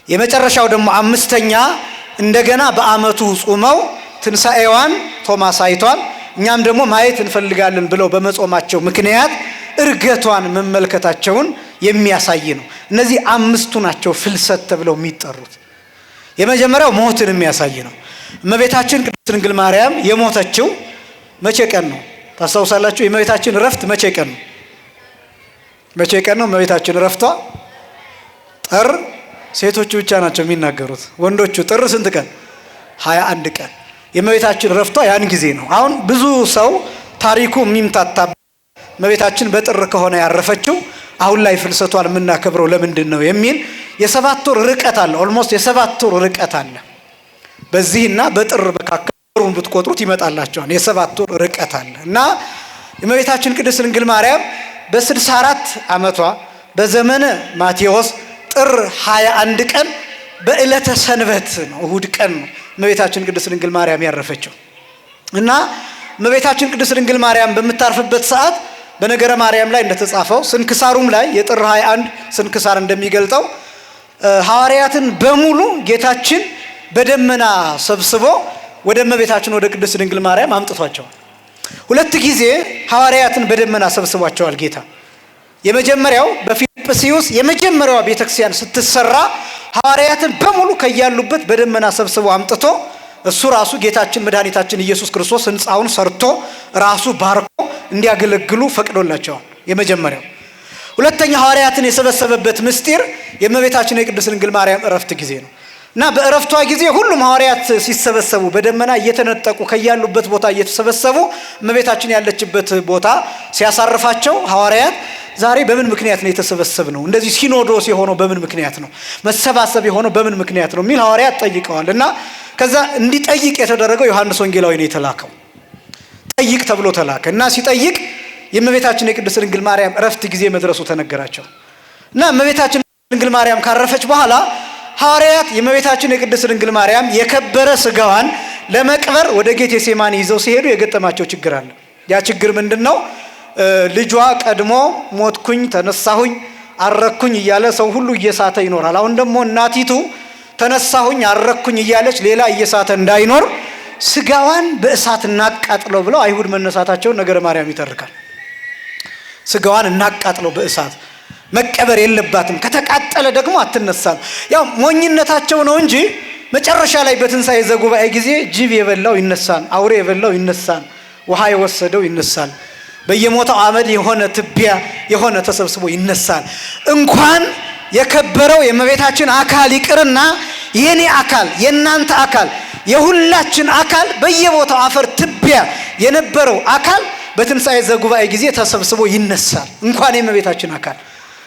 የመጨረሻው ደግሞ አምስተኛ እንደገና በዓመቱ ጾመው ትንሣኤዋን ቶማስ አይቷል፣ እኛም ደግሞ ማየት እንፈልጋለን ብለው በመጾማቸው ምክንያት እርገቷን መመልከታቸውን የሚያሳይ ነው። እነዚህ አምስቱ ናቸው ፍልሰት ተብለው የሚጠሩት። የመጀመሪያው ሞትን የሚያሳይ ነው። እመቤታችን ቅድስት ድንግል ማርያም የሞተችው መቼ ቀን ነው? ታስታውሳላችሁ? የእመቤታችን እረፍት መቼ ቀን ነው? መቼ ቀን ነው እመቤታችን እረፍቷ? ጥር። ሴቶቹ ብቻ ናቸው የሚናገሩት። ወንዶቹ ጥር ስንት ቀን? 21 ቀን። የእመቤታችን እረፍቷ ያን ጊዜ ነው። አሁን ብዙ ሰው ታሪኩ የሚምታታ፣ እመቤታችን በጥር ከሆነ ያረፈችው አሁን ላይ ፍልሰቷን የምናከብረው ለምንድን ነው የሚል፣ የ7 ወር ርቀት አለ። Almost የ7 ወር ርቀት አለ። በዚህና በጥር መካከል ወሩን ብትቆጥሩት ይመጣላቸዋል። የ7 ወር ርቀት አለ። እና የእመቤታችን ቅድስት ድንግል ማርያም በ64 ዓመቷ በዘመነ ማቴዎስ ጥር 21 ቀን በዕለተ ሰንበት ነው፣ እሁድ ቀን ነው እመቤታችን ቅድስት ድንግል ማርያም ያረፈችው። እና እመቤታችን ቅድስት ድንግል ማርያም በምታርፍበት ሰዓት በነገረ ማርያም ላይ እንደተጻፈው፣ ስንክሳሩም ላይ የጥር 21 ስንክሳር እንደሚገልጠው፣ ሐዋርያትን በሙሉ ጌታችን በደመና ሰብስቦ ወደ እመቤታችን ወደ ቅድስት ድንግል ማርያም አምጥቷቸዋል። ሁለት ጊዜ ሐዋርያትን በደመና ሰብስቧቸዋል ጌታ። የመጀመሪያው በፊልጵስዩስ የመጀመሪያዋ ቤተክርስቲያን ስትሰራ ሐዋርያትን በሙሉ ከያሉበት በደመና ሰብስቦ አምጥቶ እሱ ራሱ ጌታችን መድኃኒታችን ኢየሱስ ክርስቶስ ሕንፃውን ሰርቶ ራሱ ባርኮ እንዲያገለግሉ ፈቅዶላቸዋል። የመጀመሪያው። ሁለተኛ ሐዋርያትን የሰበሰበበት ምስጢር የእመቤታችን የቅድስት ድንግል ማርያም እረፍት ጊዜ ነው። እና በእረፍቷ ጊዜ ሁሉም ሐዋርያት ሲሰበሰቡ፣ በደመና እየተነጠቁ ከያሉበት ቦታ እየተሰበሰቡ እመቤታችን ያለችበት ቦታ ሲያሳርፋቸው ሐዋርያት ዛሬ በምን ምክንያት ነው የተሰበሰብነው? እንደዚህ ሲኖዶስ የሆነው በምን ምክንያት ነው? መሰባሰብ የሆነው በምን ምክንያት ነው? የሚል ሐዋርያት ጠይቀዋል። እና ከዛ እንዲጠይቅ የተደረገው ዮሐንስ ወንጌላዊ ነው የተላከው። ጠይቅ ተብሎ ተላከ። እና ሲጠይቅ የእመቤታችን የቅድስት ድንግል ማርያም እረፍት ጊዜ መድረሱ ተነገራቸው። እና እመቤታችን ድንግል ማርያም ካረፈች በኋላ ሐዋርያት የእመቤታችን የቅድስት ድንግል ማርያም የከበረ ስጋዋን ለመቅበር ወደ ጌቴሴማኒ ይዘው ሲሄዱ የገጠማቸው ችግር አለ። ያ ችግር ምንድን ነው? ልጇ ቀድሞ ሞትኩኝ፣ ተነሳሁኝ፣ አረኩኝ እያለ ሰው ሁሉ እየሳተ ይኖራል። አሁን ደግሞ እናቲቱ ተነሳሁኝ፣ አረኩኝ እያለች ሌላ እየሳተ እንዳይኖር ስጋዋን በእሳት እናቃጥለው ብለው አይሁድ መነሳታቸውን ነገረ ማርያም ይተርካል። ስጋዋን እናቃጥለው በእሳት፣ መቀበር የለባትም፣ ከተቃጠለ ደግሞ አትነሳም። ያው ሞኝነታቸው ነው እንጂ መጨረሻ ላይ በትንሣኤ ዘጉባኤ ጊዜ ጅብ የበላው ይነሳል፣ አውሬ የበላው ይነሳል፣ ውሃ የወሰደው ይነሳል፣ በየሞታው አመድ የሆነ ትቢያ የሆነ ተሰብስቦ ይነሳል። እንኳን የከበረው የእመቤታችን አካል ይቅርና የኔ አካል፣ የእናንተ አካል፣ የሁላችን አካል በየቦታው አፈር ትቢያ የነበረው አካል በትንሣኤ ዘጉባኤ ጊዜ ተሰብስቦ ይነሳል። እንኳን የእመቤታችን አካል፣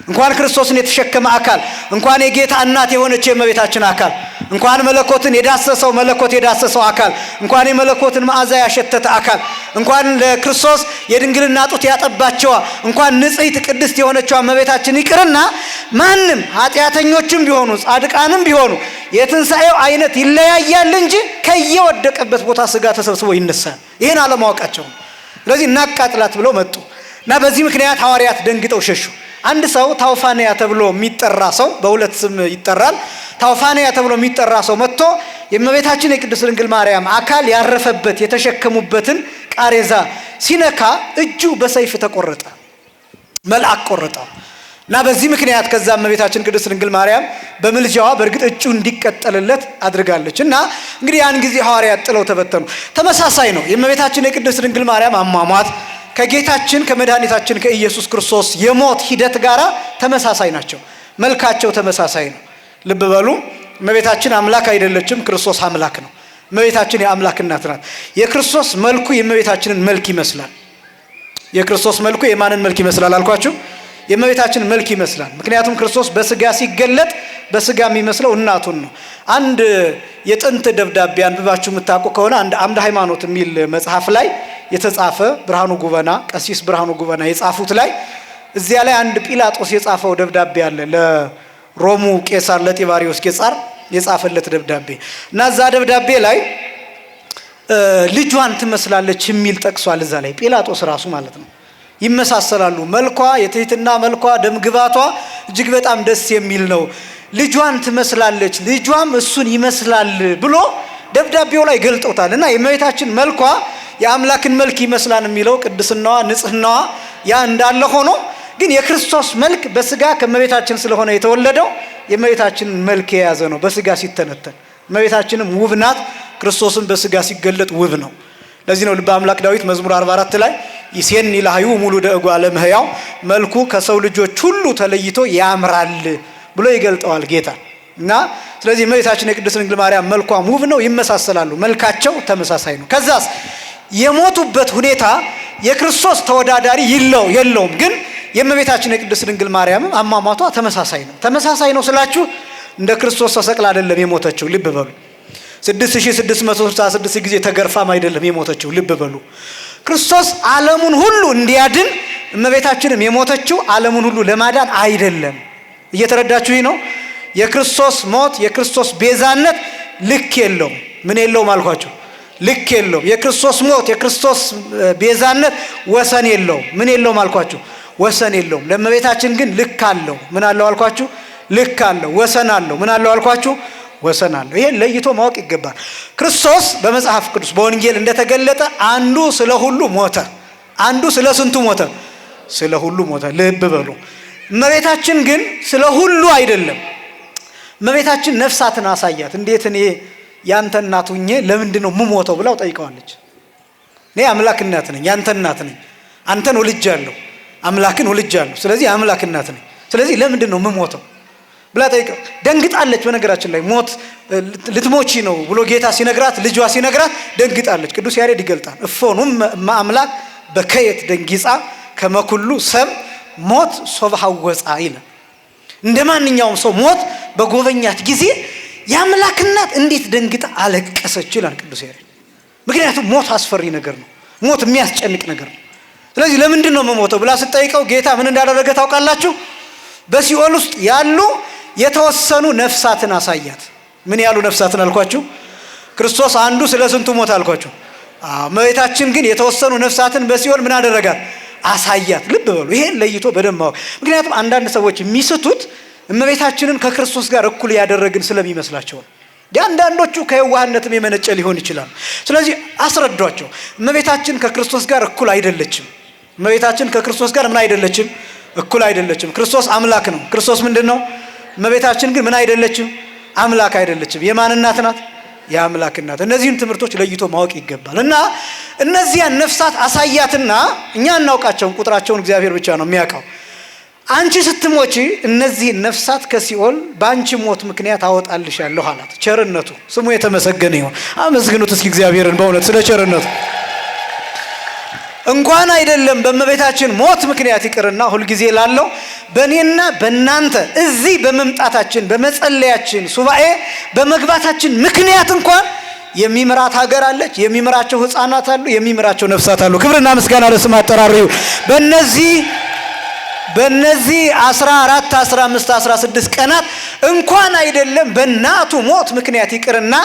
እንኳን ክርስቶስን የተሸከመ አካል፣ እንኳን የጌታ እናት የሆነች የእመቤታችን አካል፣ እንኳን መለኮትን የዳሰሰው መለኮት የዳሰሰው አካል፣ እንኳን የመለኮትን መዓዛ ያሸተተ አካል፣ እንኳን ለክርስቶስ የድንግልና ጡት ያጠባቸዋ፣ እንኳን ንጽሕት ቅድስት የሆነችዋ እመቤታችን ይቅርና ማንም ኃጢአተኞችም ቢሆኑ ጻድቃንም ቢሆኑ የትንሣኤው አይነት ይለያያል እንጂ ከየወደቀበት ቦታ ስጋ ተሰብስቦ ይነሳል። ይህን አለማወቃቸው። ስለዚህ እናቃጥላት ብለው መጡ እና በዚህ ምክንያት ሐዋርያት ደንግጠው ሸሹ። አንድ ሰው ታውፋንያ ተብሎ የሚጠራ ሰው፣ በሁለት ስም ይጠራል። ታውፋንያ ተብሎ የሚጠራ ሰው መጥቶ የእመቤታችን የቅድስት ድንግል ማርያም አካል ያረፈበት የተሸከሙበትን ቃሬዛ ሲነካ እጁ በሰይፍ ተቆረጠ፣ መልአክ ቆረጠው። እና በዚህ ምክንያት ከዛ እመቤታችን ቅድስት ድንግል ማርያም በምልጃዋ በእርግጥ እጁ እንዲቀጠልለት አድርጋለች። እና እንግዲህ ያን ጊዜ ሐዋርያት ጥለው ተበተኑ። ተመሳሳይ ነው የእመቤታችን የቅድስት ድንግል ማርያም አሟሟት ከጌታችን ከመድኃኒታችን ከኢየሱስ ክርስቶስ የሞት ሂደት ጋር ተመሳሳይ ናቸው። መልካቸው ተመሳሳይ ነው። ልብ በሉ፣ እመቤታችን አምላክ አይደለችም፣ ክርስቶስ አምላክ ነው። እመቤታችን የአምላክ እናት ናት። የክርስቶስ መልኩ የእመቤታችንን መልክ ይመስላል። የክርስቶስ መልኩ የማንን መልክ ይመስላል አልኳችሁ? የእመቤታችን መልክ ይመስላል። ምክንያቱም ክርስቶስ በስጋ ሲገለጥ በስጋ የሚመስለው እናቱን ነው። አንድ የጥንት ደብዳቤ አንብባችሁ የምታውቁ ከሆነ አንድ አምደ ሃይማኖት የሚል መጽሐፍ ላይ የተጻፈ ብርሃኑ ጉበና፣ ቀሲስ ብርሃኑ ጉበና የጻፉት ላይ፣ እዚያ ላይ አንድ ጲላጦስ የጻፈው ደብዳቤ አለ፣ ለሮሙ ቄሳር ለጢባሪዎስ ቄሳር የጻፈለት ደብዳቤ። እና እዛ ደብዳቤ ላይ ልጇን ትመስላለች የሚል ጠቅሷል። እዛ ላይ ጲላጦስ ራሱ ማለት ነው። ይመሳሰላሉ። መልኳ፣ የትህትና መልኳ፣ ደምግባቷ እጅግ በጣም ደስ የሚል ነው። ልጇን ትመስላለች፣ ልጇም እሱን ይመስላል ብሎ ደብዳቤው ላይ ገልጦታል። እና የእመቤታችን መልኳ የአምላክን መልክ ይመስላል የሚለው ቅድስናዋ፣ ንጽህናዋ ያ እንዳለ ሆኖ ግን የክርስቶስ መልክ በስጋ ከእመቤታችን ስለሆነ የተወለደው የእመቤታችንን መልክ የያዘ ነው በስጋ ሲተነተን። እመቤታችንም ውብ ናት፣ ክርስቶስም በስጋ ሲገለጥ ውብ ነው። ለዚህ ነው ልበ አምላክ ዳዊት መዝሙር 44 ላይ ይሴኒ ላህዩ ሙሉ ደእጓለ እመሕያው፣ መልኩ ከሰው ልጆች ሁሉ ተለይቶ ያምራል ብሎ ይገልጠዋል ጌታ። እና ስለዚህ እመቤታችን የቅድስት ድንግል ማርያም መልኳም ውብ ነው፣ ይመሳሰላሉ፣ መልካቸው ተመሳሳይ ነው። ከዛስ የሞቱበት ሁኔታ የክርስቶስ ተወዳዳሪ ይለው የለውም፣ ግን የእመቤታችን የቅድስት ድንግል ማርያምም አሟሟቷ ተመሳሳይ ነው። ተመሳሳይ ነው ስላችሁ እንደ ክርስቶስ ተሰቅላ አይደለም የሞተችው፣ ልብ በሉ። 6666 ጊዜ ተገርፋም አይደለም የሞተችው፣ ልብ በሉ። ክርስቶስ ዓለሙን ሁሉ እንዲያድን እመቤታችንም የሞተችው ዓለሙን ሁሉ ለማዳን አይደለም። እየተረዳችሁ ነው? የክርስቶስ ሞት፣ የክርስቶስ ቤዛነት ልክ የለውም። ምን የለውም አልኳችሁ? ልክ የለውም። የክርስቶስ ሞት፣ የክርስቶስ ቤዛነት ወሰን የለውም። ምን የለውም አልኳችሁ? ወሰን የለውም። ለእመቤታችን ግን ልክ አለው። ምን አለው አልኳችሁ? ልክ አለው። ወሰን አለው። ምን አለው አልኳችሁ? ወሰን አለው። ይሄን ለይቶ ማወቅ ይገባል። ክርስቶስ በመጽሐፍ ቅዱስ በወንጌል እንደተገለጠ አንዱ ስለ ሁሉ ሞተ። አንዱ ስለ ስንቱ ሞተ? ስለ ሁሉ ሞተ። ልብ በሉ። እመቤታችን ግን ስለ ሁሉ አይደለም። እመቤታችን ነፍሳትን አሳያት። እንዴት እኔ ያንተ እናት ሁኜ ለምንድን ነው የምሞተው ብላው ጠይቀዋለች። እኔ አምላክ እናት ነኝ፣ ያንተ እናት ነኝ፣ አንተን ወልጃለሁ፣ አምላክን ወልጃለሁ። ስለዚህ አምላክ እናት ነኝ። ስለዚህ ለምንድን ነው የምሞተው ብላ ጠይቀው ደንግጣለች። በነገራችን ላይ ሞት ልትሞቺ ነው ብሎ ጌታ ሲነግራት፣ ልጇ ሲነግራት ደንግጣለች። ቅዱስ ያሬድ ይገልጣል። እፎኑም አምላክ በከየት ደንጊጻ ከመኩሉ ሰብ ሞት ሶብሃ ወፃ ይላል። እንደ ማንኛውም ሰው ሞት በጎበኛት ጊዜ የአምላክ እናት እንዴት ደንግጣ አለቀሰች ይላል ቅዱስ ያሬድ። ምክንያቱም ሞት አስፈሪ ነገር ነው። ሞት የሚያስጨንቅ ነገር ነው። ስለዚህ ለምንድን ነው የምሞተው ብላ ስትጠይቀው ጌታ ምን እንዳደረገ ታውቃላችሁ? በሲኦል ውስጥ ያሉ የተወሰኑ ነፍሳትን አሳያት። ምን ያሉ ነፍሳትን አልኳችሁ? ክርስቶስ አንዱ ስለ ስንቱ ሞት አልኳችሁ? እመቤታችን ግን የተወሰኑ ነፍሳትን በሲኦል ምን አደረጋት? አሳያት። ልብ በሉ፣ ይሄን ለይቶ በደንብ ማወቅ። ምክንያቱም አንዳንድ ሰዎች የሚስቱት እመቤታችንን ከክርስቶስ ጋር እኩል ያደረግን ስለሚመስላቸው ነው። የአንዳንዶቹ ከየዋህነትም የመነጨ ሊሆን ይችላል። ስለዚህ አስረዷቸው። እመቤታችን ከክርስቶስ ጋር እኩል አይደለችም። እመቤታችን ከክርስቶስ ጋር ምን አይደለችም? እኩል አይደለችም። ክርስቶስ አምላክ ነው። ክርስቶስ ምንድን ነው? እመቤታችን ግን ምን አይደለችም? አምላክ አይደለችም። የማን እናት ናት? የአምላክ እናት። እነዚህን ትምህርቶች ለይቶ ማወቅ ይገባል። እና እነዚያን ነፍሳት አሳያትና እኛ እናውቃቸውን፣ ቁጥራቸውን እግዚአብሔር ብቻ ነው የሚያውቀው። አንቺ ስትሞቺ እነዚህን ነፍሳት ከሲኦል በአንቺ ሞት ምክንያት አወጣልሻለሁ አላት። ቸርነቱ ስሙ የተመሰገነ ይሁን። አመስግኑት እስኪ እግዚአብሔርን በእውነት ስለ ቸርነቱ። እንኳን አይደለም በእመቤታችን ሞት ምክንያት ይቅርና ሁልጊዜ ላለው በእኔና በእናንተ እዚህ በመምጣታችን በመጸለያችን ሱባኤ በመግባታችን ምክንያት እንኳን የሚምራት ሀገር አለች፣ የሚምራቸው ሕፃናት አሉ፣ የሚምራቸው ነፍሳት አሉ። ክብርና ምስጋና ለስም አጠራሩ ይሁን። በነዚህ 14፣ 15፣ 16 ቀናት እንኳን አይደለም በእናቱ ሞት ምክንያት ይቅርና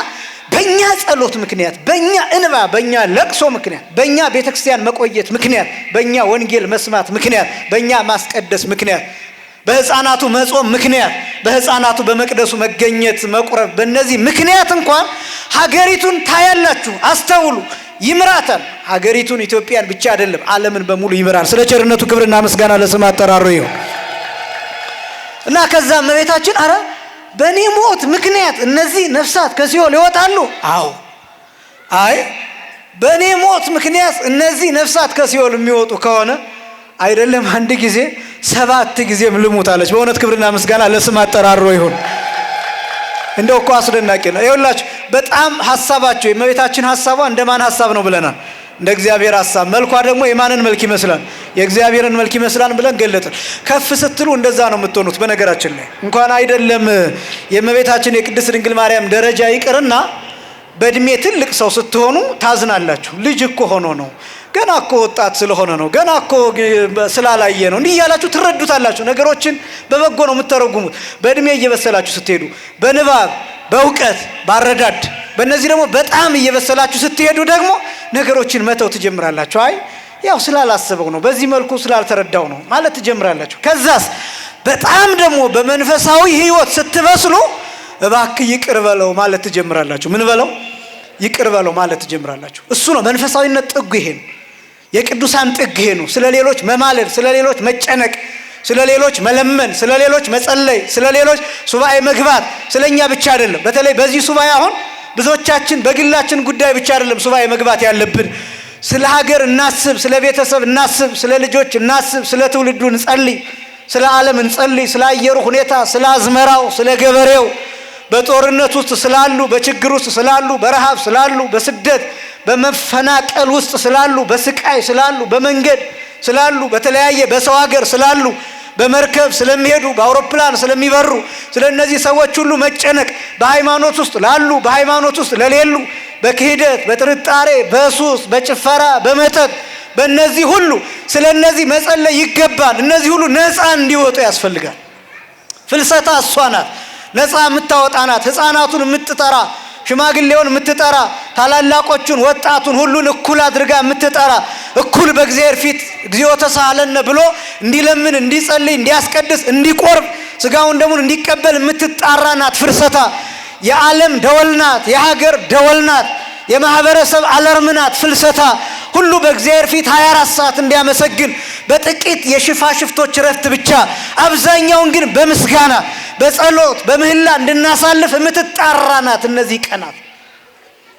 በእኛ ጸሎት ምክንያት፣ በእኛ እንባ፣ በእኛ ለቅሶ ምክንያት፣ በእኛ ቤተክርስቲያን መቆየት ምክንያት፣ በእኛ ወንጌል መስማት ምክንያት፣ በእኛ ማስቀደስ ምክንያት፣ በሕፃናቱ መጾም ምክንያት፣ በሕፃናቱ በመቅደሱ መገኘት መቁረብ፣ በእነዚህ ምክንያት እንኳን ሀገሪቱን ታያላችሁ። አስተውሉ። ይምራታል። ሀገሪቱን ኢትዮጵያን ብቻ አይደለም ዓለምን በሙሉ ይምራል። ስለ ቸርነቱ ክብርና ምስጋና ለስም አጠራሩ ይሁን። እና ከዛ እመቤታችን አረ በእኔ ሞት ምክንያት እነዚህ ነፍሳት ከሲኦል ይወጣሉ? አዎ። አይ በእኔ ሞት ምክንያት እነዚህ ነፍሳት ከሲኦል የሚወጡ ከሆነ አይደለም አንድ ጊዜ 7 ጊዜም ልሙት አለች። በእውነት ክብርና ምስጋና ለስም አጠራሩ ይሁን። እንደው እኮ አስደናቂ ነው። ይኸውላችሁ በጣም ሐሳባቸው የእመቤታችን ሐሳቧ እንደማን ሐሳብ ነው ብለናል? እንደ እግዚአብሔር ሐሳብ። መልኳ ደግሞ የማንን መልክ ይመስላል? የእግዚአብሔርን መልክ ይመስላል ብለን ገለጥን። ከፍ ስትሉ እንደዛ ነው የምትሆኑት። በነገራችን ላይ እንኳን አይደለም የእመቤታችን የቅድስት ድንግል ማርያም ደረጃ ይቅርና በእድሜ ትልቅ ሰው ስትሆኑ ታዝናላችሁ። ልጅ እኮ ሆኖ ነው፣ ገና እኮ ወጣት ስለሆነ ነው፣ ገና እኮ ስላላየ ነው፣ እንዲህ እያላችሁ ትረዱታላችሁ። ነገሮችን በበጎ ነው የምትተረጉሙት። በእድሜ እየበሰላችሁ ስትሄዱ፣ በንባብ፣ በእውቀት፣ ባረዳድ፣ በእነዚህ ደግሞ በጣም እየበሰላችሁ ስትሄዱ ደግሞ ነገሮችን መተው ትጀምራላችሁ። አይ ያው ስላላሰበው ነው፣ በዚህ መልኩ ስላልተረዳው ነው ማለት ትጀምራላችሁ። ከዛስ በጣም ደግሞ በመንፈሳዊ ሕይወት ስትበስሉ እባክህ ይቅር በለው ማለት ትጀምራላችሁ። ምን በለው? ይቅር በለው ማለት ትጀምራላችሁ። እሱ ነው መንፈሳዊነት ጥጉ፣ ይሄ ነው የቅዱሳን ጥግ፣ ይሄ ነው። ስለ ሌሎች መማለድ፣ ስለ ሌሎች መጨነቅ፣ ስለ ሌሎች መለመን፣ ስለ ሌሎች መጸለይ፣ ስለ ሌሎች ሱባኤ መግባት፣ ስለኛ ብቻ አይደለም። በተለይ በዚህ ሱባኤ አሁን ብዙዎቻችን በግላችን ጉዳይ ብቻ አይደለም ሱባኤ መግባት ያለብን። ስለ ሀገር እናስብ፣ ስለ ቤተሰብ እናስብ፣ ስለ ልጆች እናስብ፣ ስለ ትውልዱ እንጸልይ፣ ስለ ዓለም እንጸልይ፣ ስለ አየሩ ሁኔታ፣ ስለ አዝመራው፣ ስለ ገበሬው፣ በጦርነት ውስጥ ስላሉ፣ በችግር ውስጥ ስላሉ፣ በረሃብ ስላሉ፣ በስደት በመፈናቀል ውስጥ ስላሉ፣ በስቃይ ስላሉ፣ በመንገድ ስላሉ፣ በተለያየ በሰው ሀገር ስላሉ፣ በመርከብ ስለሚሄዱ፣ በአውሮፕላን ስለሚበሩ፣ ስለነዚህ ሰዎች ሁሉ መጨነቅ፣ በሃይማኖት ውስጥ ላሉ፣ በሃይማኖት ውስጥ ለሌሉ፣ በክህደት፣ በጥርጣሬ፣ በሱስ፣ በጭፈራ፣ በመጠጥ፣ በእነዚህ ሁሉ ስለነዚህ መጸለይ ይገባል። እነዚህ ሁሉ ነፃ እንዲወጡ ያስፈልጋል። ፍልሰታ እሷ ናት፣ ነፃ የምታወጣ ናት። ሕፃናቱን የምትጠራ፣ ሽማግሌውን የምትጠራ፣ ታላላቆቹን ወጣቱን ሁሉን እኩል አድርጋ የምትጠራ፣ እኩል በእግዚአብሔር ፊት እግዚኦ ተሳሃለነ ብሎ እንዲለምን፣ እንዲጸልይ፣ እንዲያስቀድስ፣ እንዲቆርብ፣ ስጋውን ደሙን እንዲቀበል የምትጣራ ናት። ፍልሰታ የዓለም ደወል ናት፣ የሀገር ደወል ናት፣ የማህበረሰብ alarm ናት። ፍልሰታ ሁሉ በእግዚአብሔር ፊት 24 ሰዓት እንዲያመሰግን በጥቂት የሽፋሽፍቶች ረፍት ብቻ፣ አብዛኛውን ግን በምስጋና በጸሎት በምህላ እንድናሳልፍ የምትጣራ ናት። እነዚህ ቀናት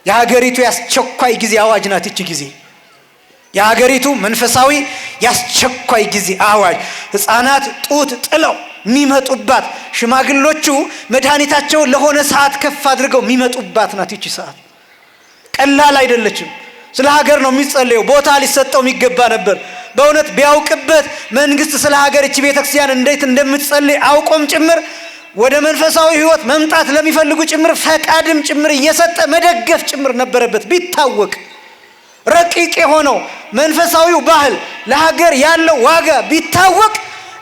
የሀገሪቱ ያስቸኳይ ጊዜ አዋጅ ናት። ይቺ ጊዜ የሀገሪቱ መንፈሳዊ ያስቸኳይ ጊዜ አዋጅ፣ ሕፃናት ጡት ጥለው የሚመጡባት፣ ሽማግሎቹ መድኃኒታቸውን ለሆነ ሰዓት ከፍ አድርገው የሚመጡባት ናት። ይቺ ሰዓት ቀላል አይደለችም። ስለ ሀገር ነው የሚጸለየው። ቦታ ሊሰጠው የሚገባ ነበር። በእውነት ቢያውቅበት መንግስት ስለ ሀገር እቺ ቤተክርስቲያን እንዴት እንደምትጸልይ አውቆም ጭምር ወደ መንፈሳዊ ሕይወት መምጣት ለሚፈልጉ ጭምር ፈቃድም ጭምር እየሰጠ መደገፍ ጭምር ነበረበት። ቢታወቅ ረቂቅ የሆነው መንፈሳዊው ባህል ለሀገር ያለው ዋጋ ቢታወቅ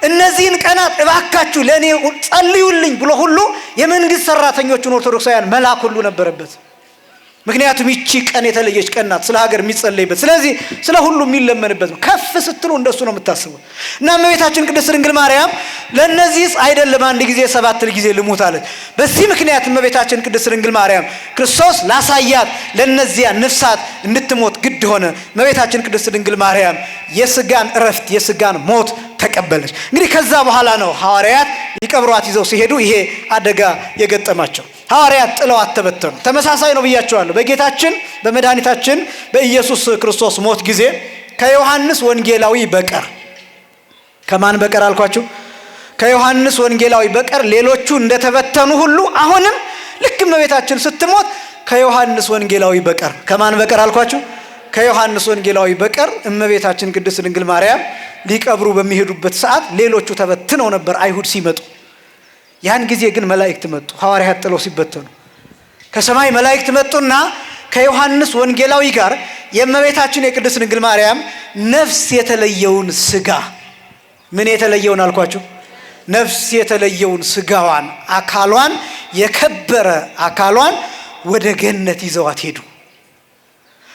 እነዚህን ቀናት እባካችሁ ለእኔ ጸልዩልኝ ብሎ ሁሉ የመንግስት ሰራተኞቹን ኦርቶዶክሳውያን መላክ ሁሉ ነበረበት። ምክንያቱም ይቺ ቀን የተለየች ቀን ናት፣ ስለ ሀገር የሚጸለይበት፣ ስለዚህ ስለ ሁሉ የሚለመንበት ነው። ከፍ ስትሉ እንደሱ ነው የምታስቡት። እና እመቤታችን ቅድስት ድንግል ማርያም ለእነዚህስ አይደለም አንድ ጊዜ 7 ጊዜ ልሙት አለች። በዚህ ምክንያት እመቤታችን ቅድስት ድንግል ማርያም ክርስቶስ ላሳያት ለእነዚያ ነፍሳት እንድትሞት ግድ ሆነ። እመቤታችን ቅድስት ድንግል ማርያም የስጋን እረፍት የስጋን ሞት ተቀበለች። እንግዲህ ከዛ በኋላ ነው ሐዋርያት ሊቀብሯት ይዘው ሲሄዱ ይሄ አደጋ የገጠማቸው። ሐዋርያት ጥለዋት ተበተኑ። ተመሳሳይ ነው ብያቸዋለሁ። በጌታችን በመድኃኒታችን በኢየሱስ ክርስቶስ ሞት ጊዜ ከዮሐንስ ወንጌላዊ በቀር፣ ከማን በቀር አልኳችሁ? ከዮሐንስ ወንጌላዊ በቀር ሌሎቹ እንደተበተኑ ሁሉ አሁንም ልክ እመቤታችን ስትሞት ከዮሐንስ ወንጌላዊ በቀር፣ ከማን በቀር አልኳችሁ? ከዮሐንስ ወንጌላዊ በቀር እመቤታችን ቅድስት ድንግል ማርያም ሊቀብሩ በሚሄዱበት ሰዓት ሌሎቹ ተበትነው ነበር አይሁድ ሲመጡ። ያን ጊዜ ግን መላእክት መጡ። ሐዋርያት ጥለው ሲበተኑ ከሰማይ መላእክት መጡና ከዮሐንስ ወንጌላዊ ጋር የእመቤታችን የቅድስት ድንግል ማርያም ነፍስ የተለየውን ስጋ፣ ምን የተለየውን አልኳችሁ? ነፍስ የተለየውን ስጋዋን፣ አካሏን፣ የከበረ አካሏን ወደ ገነት ይዘዋት ሄዱ።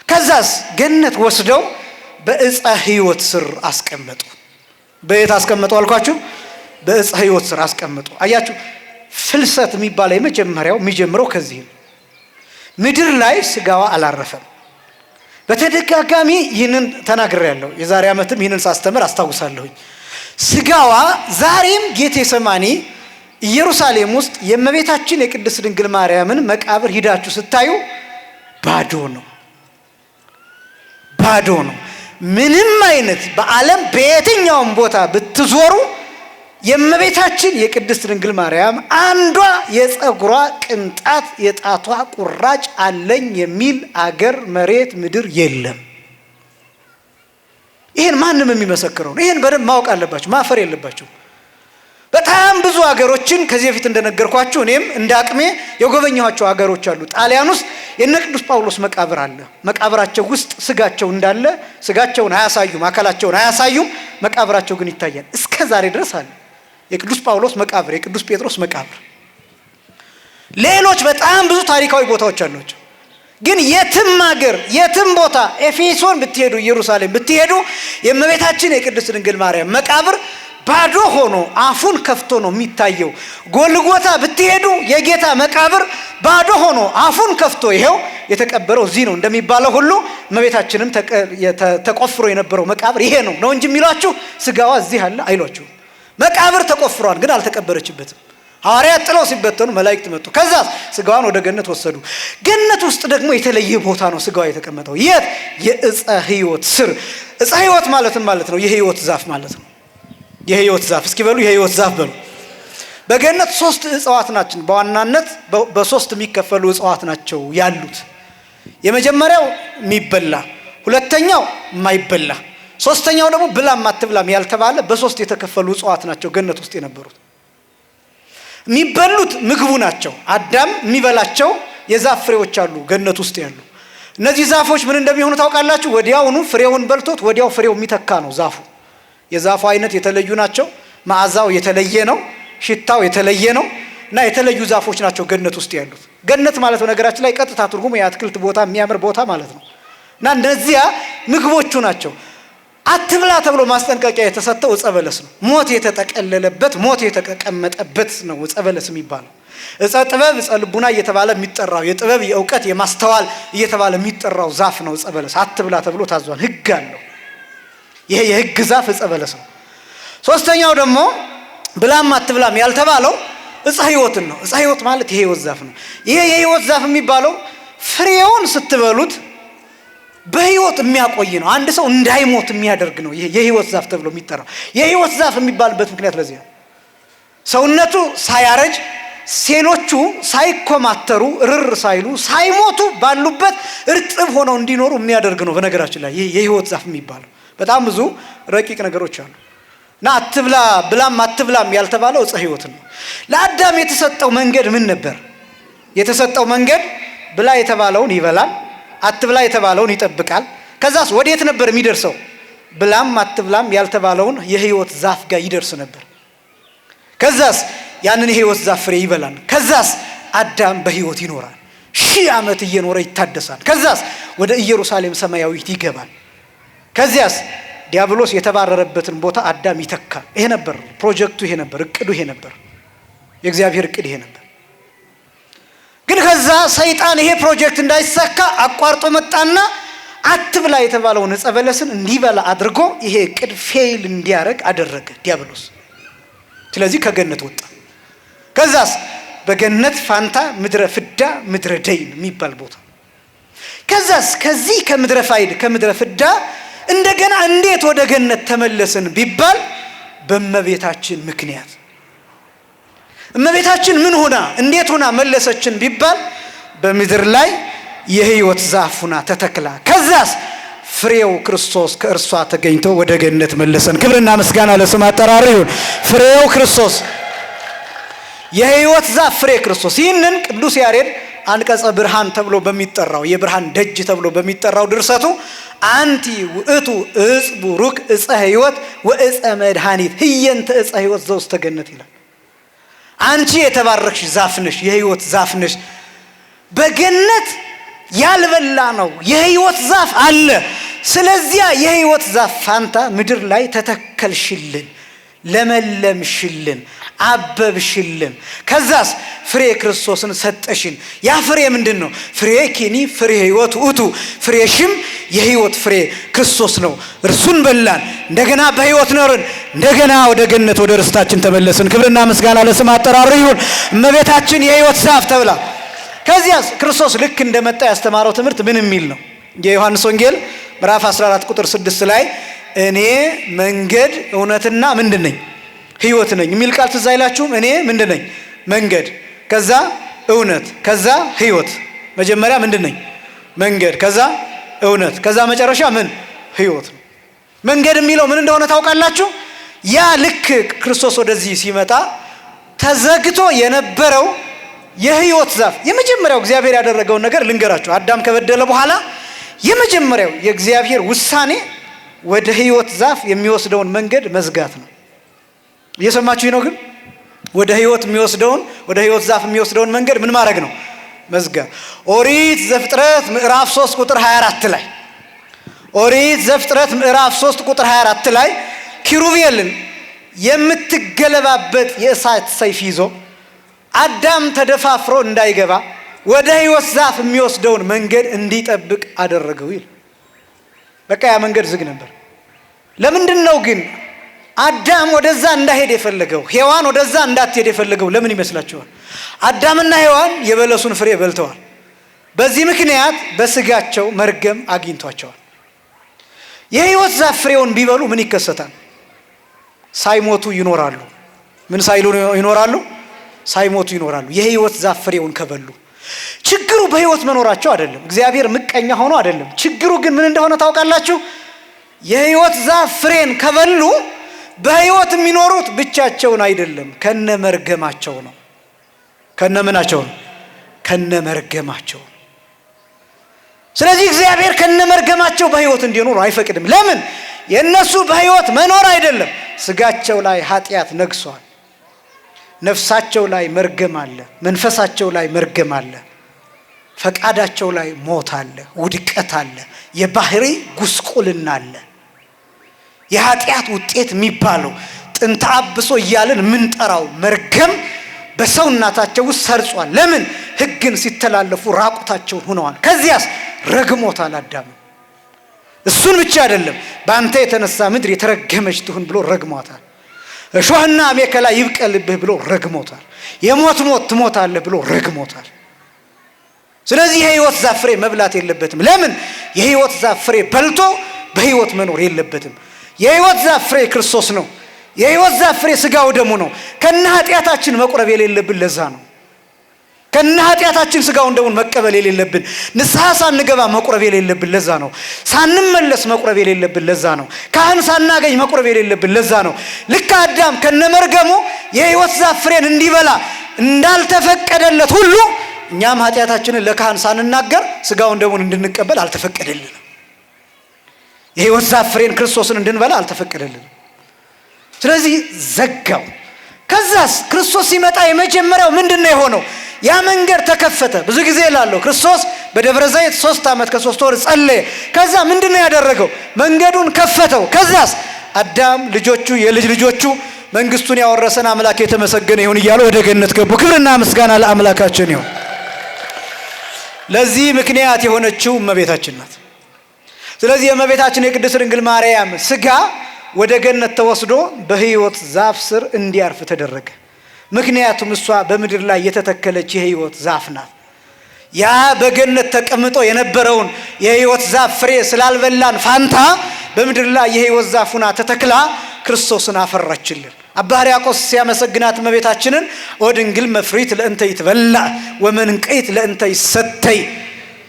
ከዛስ ገነት ወስደው በዕፀ ሕይወት ስር አስቀመጡ። በየት አስቀመጡ አልኳችሁ? በዕፀ ሕይወት ስር አስቀመጡ። አያችሁ፣ ፍልሰት የሚባለው የመጀመሪያው የሚጀምረው ከዚህ ነው። ምድር ላይ ስጋዋ አላረፈም። በተደጋጋሚ ይህንን ተናግሬያለሁ። የዛሬ ዓመትም ይህንን ሳስተምር አስታውሳለሁኝ። ስጋዋ ዛሬም ጌቴሰማኒ ኢየሩሳሌም ውስጥ የእመቤታችን የቅድስት ድንግል ማርያምን መቃብር ሂዳችሁ ስታዩ ባዶ ነው፣ ባዶ ነው። ምንም አይነት በዓለም በየትኛውም ቦታ ብትዞሩ የእመቤታችን የቅድስት ድንግል ማርያም አንዷ የፀጉሯ ቅንጣት የጣቷ ቁራጭ አለኝ የሚል አገር፣ መሬት፣ ምድር የለም። ይህን ማንም የሚመሰክረው ነው። ይህን በደንብ ማወቅ አለባቸው፣ ማፈር የለባቸው። በጣም ብዙ አገሮችን ከዚህ በፊት እንደነገርኳችሁ እኔም እንደ አቅሜ የጎበኘኋቸው አገሮች አሉ። ጣሊያን ውስጥ የነ ቅዱስ ጳውሎስ መቃብር አለ። መቃብራቸው ውስጥ ስጋቸው እንዳለ፣ ስጋቸውን አያሳዩም፣ አካላቸውን አያሳዩም። መቃብራቸው ግን ይታያል፣ እስከ ዛሬ ድረስ አለ። የቅዱስ ጳውሎስ መቃብር፣ የቅዱስ ጴጥሮስ መቃብር፣ ሌሎች በጣም ብዙ ታሪካዊ ቦታዎች አሏቸው። ግን የትም አገር የትም ቦታ ኤፌሶን ብትሄዱ፣ ኢየሩሳሌም ብትሄዱ የእመቤታችን የቅድስት ድንግል ማርያም መቃብር ባዶ ሆኖ አፉን ከፍቶ ነው የሚታየው። ጎልጎታ ብትሄዱ የጌታ መቃብር ባዶ ሆኖ አፉን ከፍቶ ይሄው የተቀበረው እዚህ ነው እንደሚባለው ሁሉ እመቤታችንም ተቆፍሮ የነበረው መቃብር ይሄ ነው ነው እንጂ የሚሏችሁ ስጋዋ እዚህ አለ አይሏችሁም። መቃብር ተቆፍሯል፣ ግን አልተቀበረችበትም። ሐዋርያት ጥለው ሲበተኑ መላእክት መጡ። ከዛ ስጋዋን ወደ ገነት ወሰዱ። ገነት ውስጥ ደግሞ የተለየ ቦታ ነው ስጋዋ የተቀመጠው። የት? የዕፀ ሕይወት ስር። ዕፀ ሕይወት ማለትም ማለት ነው የሕይወት ዛፍ ማለት ነው። የሕይወት ዛፍ እስኪ በሉ፣ የሕይወት ዛፍ በሉ። በገነት ሶስት እጽዋት ናቸው። በዋናነት በሶስት የሚከፈሉ እጽዋት ናቸው ያሉት። የመጀመሪያው የሚበላ፣ ሁለተኛው የማይበላ፣ ሶስተኛው ደግሞ ብላም አትብላም ያልተባለ በሶስት የተከፈሉ እጽዋት ናቸው ገነት ውስጥ የነበሩት። የሚበሉት ምግቡ ናቸው። አዳም የሚበላቸው የዛፍ ፍሬዎች አሉ ገነት ውስጥ ያሉ። እነዚህ ዛፎች ምን እንደሚሆኑ ታውቃላችሁ? ወዲያውኑ ፍሬውን በልቶት ወዲያው ፍሬው የሚተካ ነው ዛፉ። የዛፉ አይነት የተለዩ ናቸው። መዓዛው የተለየ ነው። ሽታው የተለየ ነው። እና የተለዩ ዛፎች ናቸው ገነት ውስጥ ያሉት። ገነት ማለት በነገራችን ላይ ቀጥታ ትርጉሙ የአትክልት ቦታ፣ የሚያምር ቦታ ማለት ነው። እና እነዚያ ምግቦቹ ናቸው። አትብላ ተብሎ ማስጠንቀቂያ የተሰጠው ዕፀ በለስ ነው። ሞት የተጠቀለለበት፣ ሞት የተቀመጠበት ነው ዕፀ በለስ የሚባለው። ዕፀ ጥበብ፣ ዕፀ ልቡና እየተባለ የሚጠራው፣ የጥበብ፣ የእውቀት፣ የማስተዋል እየተባለ የሚጠራው ዛፍ ነው ዕፀ በለስ። አትብላ ተብሎ ታዟል። ሕግ አለው። ይሄ የሕግ ዛፍ ዕፀ በለስ ነው። ሶስተኛው ደግሞ ብላም አትብላም ያልተባለው ዕፀ ሕይወትን ነው። ዕፀ ሕይወት ማለት የሕይወት ዛፍ ነው። ይሄ የሕይወት ዛፍ የሚባለው ፍሬውን ስትበሉት በህይወት የሚያቆይ ነው። አንድ ሰው እንዳይሞት የሚያደርግ ነው። ይሄ የህይወት ዛፍ ተብሎ የሚጠራው የህይወት ዛፍ የሚባልበት ምክንያት ለዚህ ነው። ሰውነቱ ሳያረጅ፣ ሴሎቹ ሳይኮማተሩ፣ ርር ሳይሉ፣ ሳይሞቱ ባሉበት እርጥብ ሆነው እንዲኖሩ የሚያደርግ ነው። በነገራችን ላይ ይሄ የህይወት ዛፍ የሚባለው በጣም ብዙ ረቂቅ ነገሮች አሉ። እና አትብላ፣ ብላም አትብላም ያልተባለው ዕፀ ሕይወት ነው። ለአዳም የተሰጠው መንገድ ምን ነበር? የተሰጠው መንገድ ብላ የተባለውን ይበላል፣ አትብላ የተባለውን ይጠብቃል። ከዛስ ወዴት ነበር የሚደርሰው? ብላም አትብላም ያልተባለውን የህይወት ዛፍ ጋር ይደርስ ነበር። ከዛስ ያንን የህይወት ዛፍ ፍሬ ይበላል። ከዛስ አዳም በህይወት ይኖራል። 1000 ዓመት እየኖረ ይታደሳል። ከዛስ ወደ ኢየሩሳሌም ሰማያዊት ይገባል። ከዚያስ ዲያብሎስ የተባረረበትን ቦታ አዳም ይተካል። ይሄ ነበር ፕሮጀክቱ፣ ይሄ ነበር እቅዱ፣ ይሄ ነበር የእግዚአብሔር እቅድ፣ ይሄ ነበር። ግን ከዛ ሰይጣን ይሄ ፕሮጀክት እንዳይሳካ አቋርጦ መጣና አትብላ የተባለውን ዕፀ በለስን እንዲበላ አድርጎ ይሄ እቅድ fail እንዲያደርግ አደረገ ዲያብሎስ። ስለዚህ ከገነት ወጣ። ከዛስ በገነት ፋንታ ምድረ ፍዳ፣ ምድረ ደይን የሚባል ቦታ። ከዛስ ከዚህ ከምድረ ፋይድ፣ ከምድረ ፍዳ እንደገና እንዴት ወደ ገነት ተመለስን ቢባል በእመቤታችን ምክንያት። እመቤታችን ምን ሆና እንዴት ሆና መለሰችን ቢባል በምድር ላይ የህይወት ዛፍ ሆና ተተክላ ከዛስ ፍሬው ክርስቶስ ከእርሷ ተገኝቶ ወደ ገነት መለሰን። ክብርና ምስጋና ለስም አጠራሩ ይሁን። ፍሬው ክርስቶስ፣ የሕይወት ዛፍ ፍሬ ክርስቶስ። ይህንን ቅዱስ ያሬድ አንቀጸ ብርሃን ተብሎ በሚጠራው፣ የብርሃን ደጅ ተብሎ በሚጠራው ድርሰቱ አንቲ ውእቱ እጽ ቡሩክ እፀ ሕይወት ወእፀ መድኃኒት ህየንተ እፀ ሕይወት ዘውስተ ገነት ይላል። አንቺ የተባረክሽ ዛፍ ነሽ፣ የሕይወት ዛፍ ነሽ። በገነት ያልበላ ነው የሕይወት ዛፍ አለ። ስለዚያ የሕይወት ዛፍ ፋንታ ምድር ላይ ተተከልሽልን፣ ለመለምሽልን፣ አበብሽልን። ከዛስ ፍሬ ክርስቶስን ሰጠሽን። ያ ፍሬ ምንድን ነው? ፍሬ ኪኒ ፍሬ ሕይወት ውእቱ፣ ፍሬሽም የሕይወት ፍሬ ክርስቶስ ነው። እርሱን በላን፣ እንደገና በሕይወት ኖርን፣ እንደገና ወደ ገነት ወደ ርስታችን ተመለስን። ክብርና ምስጋና ለስም አጠራሩ ይሁን። እመቤታችን የሕይወት ዛፍ ተብላ፣ ከዚያስ ክርስቶስ ልክ እንደመጣ ያስተማረው ትምህርት ምን የሚል ነው? የዮሐንስ ወንጌል ምዕራፍ 14 ቁጥር 6 ላይ እኔ መንገድ እውነትና ምንድን ነኝ? ሕይወት ነኝ የሚል ቃል ትዝ አይላችሁም? እኔ ምንድን ነኝ? መንገድ፣ ከዛ እውነት፣ ከዛ ሕይወት። መጀመሪያ ምንድን ነኝ? መንገድ፣ ከዛ እውነት፣ ከዛ መጨረሻ ምን? ሕይወት ነው። መንገድ የሚለው ምን እንደሆነ ታውቃላችሁ? ያ ልክ ክርስቶስ ወደዚህ ሲመጣ ተዘግቶ የነበረው የሕይወት ዛፍ፣ የመጀመሪያው እግዚአብሔር ያደረገውን ነገር ልንገራችሁ። አዳም ከበደለ በኋላ የመጀመሪያው የእግዚአብሔር ውሳኔ ወደ ሕይወት ዛፍ የሚወስደውን መንገድ መዝጋት ነው። እየሰማችሁ ነው? ግን ወደ ሕይወት የሚወስደውን፣ ወደ ሕይወት ዛፍ የሚወስደውን መንገድ ምን ማድረግ ነው? መዝጋት። ኦሪት ዘፍጥረት ምዕራፍ 3 ቁጥር 24 ላይ፣ ኦሪት ዘፍጥረት ምዕራፍ 3 ቁጥር 24 ላይ ኪሩቤልን የምትገለባበጥ የእሳት ሰይፍ ይዞ አዳም ተደፋፍሮ እንዳይገባ ወደ ሕይወት ዛፍ የሚወስደውን መንገድ እንዲጠብቅ አደረገው ይል። በቃ ያ መንገድ ዝግ ነበር። ለምንድን ነው ግን አዳም ወደዛ እንዳይሄድ የፈለገው? ሔዋን ወደዛ እንዳትሄድ የፈለገው ለምን ይመስላችኋል? አዳምና ሔዋን የበለሱን ፍሬ በልተዋል። በዚህ ምክንያት በስጋቸው መርገም አግኝቷቸዋል። የሕይወት ዛፍ ፍሬውን ቢበሉ ምን ይከሰታል? ሳይሞቱ ይኖራሉ። ምን ሳይሉ ይኖራሉ? ሳይሞቱ ይኖራሉ። የሕይወት ዛፍ ፍሬውን ከበሉ። ችግሩ በሕይወት መኖራቸው አይደለም። እግዚአብሔር ምቀኛ ሆኖ አይደለም። ችግሩ ግን ምን እንደሆነ ታውቃላችሁ? የሕይወት ዛፍ ፍሬን ከበሉ በሕይወት የሚኖሩት ብቻቸውን አይደለም፣ ከነ መርገማቸው ነው። ከነ ምናቸው ነው? ከነ መርገማቸው ነው። ስለዚህ እግዚአብሔር ከነ መርገማቸው በሕይወት እንዲኖሩ አይፈቅድም። ለምን? የእነሱ በሕይወት መኖር አይደለም፣ ስጋቸው ላይ ኃጢአት ነግሷል። ነፍሳቸው ላይ መርገም አለ፣ መንፈሳቸው ላይ መርገም አለ፣ ፈቃዳቸው ላይ ሞት አለ፣ ውድቀት አለ፣ የባህሪ ጉስቁልና አለ። የኃጢአት ውጤት የሚባለው ጥንተ አብሶ እያልን ምንጠራው መርገም በሰውነታቸው ውስጥ ሰርጿል። ለምን? ሕግን ሲተላለፉ ራቁታቸውን ሆነዋል። ከዚያስ ረግሞታል አዳምን። እሱን ብቻ አይደለም፣ በአንተ የተነሳ ምድር የተረገመች ትሁን ብሎ ረግሟታል። እሾህና አሜከላ ይብቀልብህ ብሎ ረግሞታል። የሞት ሞት ትሞታለህ ብሎ ረግሞታል። ስለዚህ የሕይወት ዛፍ ፍሬ መብላት የለበትም። ለምን? የሕይወት ዛፍ ፍሬ በልቶ በሕይወት መኖር የለበትም። የሕይወት ዛፍ ፍሬ ክርስቶስ ነው። የሕይወት ዛፍ ፍሬ ስጋው ደሙ ነው። ከነ ኃጢአታችን መቁረብ የሌለብን ለዛ ነው። ከነ ኃጢአታችን ስጋውን ደሙን መቀበል የሌለብን፣ ንስሐ ሳንገባ መቁረብ የሌለብን ለዛ ነው። ሳንመለስ መቁረብ የሌለብን ለዛ ነው። ካህን ሳናገኝ መቁረብ የሌለብን ለዛ ነው። ልክ አዳም ከነመርገሙ የሕይወት ዛፍ ፍሬን እንዲበላ እንዳልተፈቀደለት ሁሉ እኛም ኃጢአታችንን ለካህን ሳንናገር ስጋውን ደሙን እንድንቀበል አልተፈቀደልንም። የሕይወት ዛፍ ፍሬን ክርስቶስን እንድንበላ አልተፈቀደልንም። ስለዚህ ዘጋው። ከዛስ ክርስቶስ ሲመጣ የመጀመሪያው ምንድን ነው የሆነው? ያ መንገድ ተከፈተ። ብዙ ጊዜ እላለሁ፣ ክርስቶስ በደብረ ዘይት 3 ዓመት ከ3 ወር ጸለየ። ከዛ ምንድን ነው ያደረገው? መንገዱን ከፈተው። ከዛስ አዳም ልጆቹ የልጅ ልጆቹ መንግስቱን ያወረሰን አምላክ የተመሰገነ ይሁን እያሉ ወደ ገነት ገቡ። ክብርና ምስጋና ለአምላካችን ይሁን። ለዚህ ምክንያት የሆነችው እመቤታችን ናት። ስለዚህ የእመቤታችን የቅድስት ድንግል ማርያም ስጋ ወደ ገነት ተወስዶ በሕይወት ዛፍ ስር እንዲያርፍ ተደረገ። ምክንያቱም እሷ በምድር ላይ የተተከለች የሕይወት ዛፍ ናት። ያ በገነት ተቀምጦ የነበረውን የሕይወት ዛፍ ፍሬ ስላልበላን ፋንታ በምድር ላይ የሕይወት ዛፍ ሁና ተተክላ ክርስቶስን አፈራችልን። አባ ሕርያቆስ ሲያመሰግናት እመቤታችንን ኦ ድንግል መፍሪት ለእንተ ይትበላዕ ወመንቅዕት ለእንተ ይሰተይ፣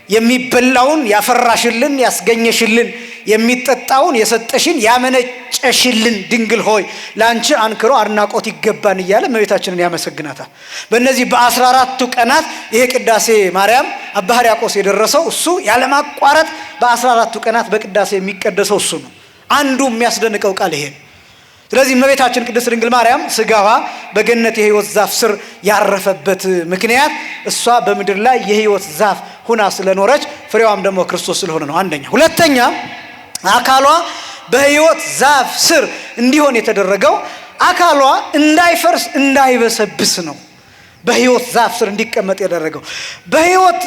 የሚበላውን ያፈራሽልን ያስገኘሽልን፣ የሚጠጣውን የሰጠሽን ያመነጨሽልን ድንግል ሆይ ለአንቺ አንክሮ አድናቆት ይገባን እያለ እመቤታችንን ያመሰግናታል። በእነዚህ በ14ቱ ቀናት ይሄ ቅዳሴ ማርያም አባ ሕርያቆስ የደረሰው እሱ ያለማቋረጥ በ14ቱ ቀናት በቅዳሴ የሚቀደሰው እሱ ነው። አንዱ የሚያስደንቀው ቃል ይሄ ነው። ስለዚህ እመቤታችን ቅድስት ድንግል ማርያም ስጋዋ በገነት የሕይወት ዛፍ ስር ያረፈበት ምክንያት እሷ በምድር ላይ የሕይወት ዛፍ ሁና ስለኖረች ፍሬዋም ደግሞ ክርስቶስ ስለሆነ ነው። አንደኛ። ሁለተኛ አካሏ በሕይወት ዛፍ ስር እንዲሆን የተደረገው አካሏ እንዳይፈርስ እንዳይበሰብስ ነው። በሕይወት ዛፍ ስር እንዲቀመጥ ያደረገው በሕይወት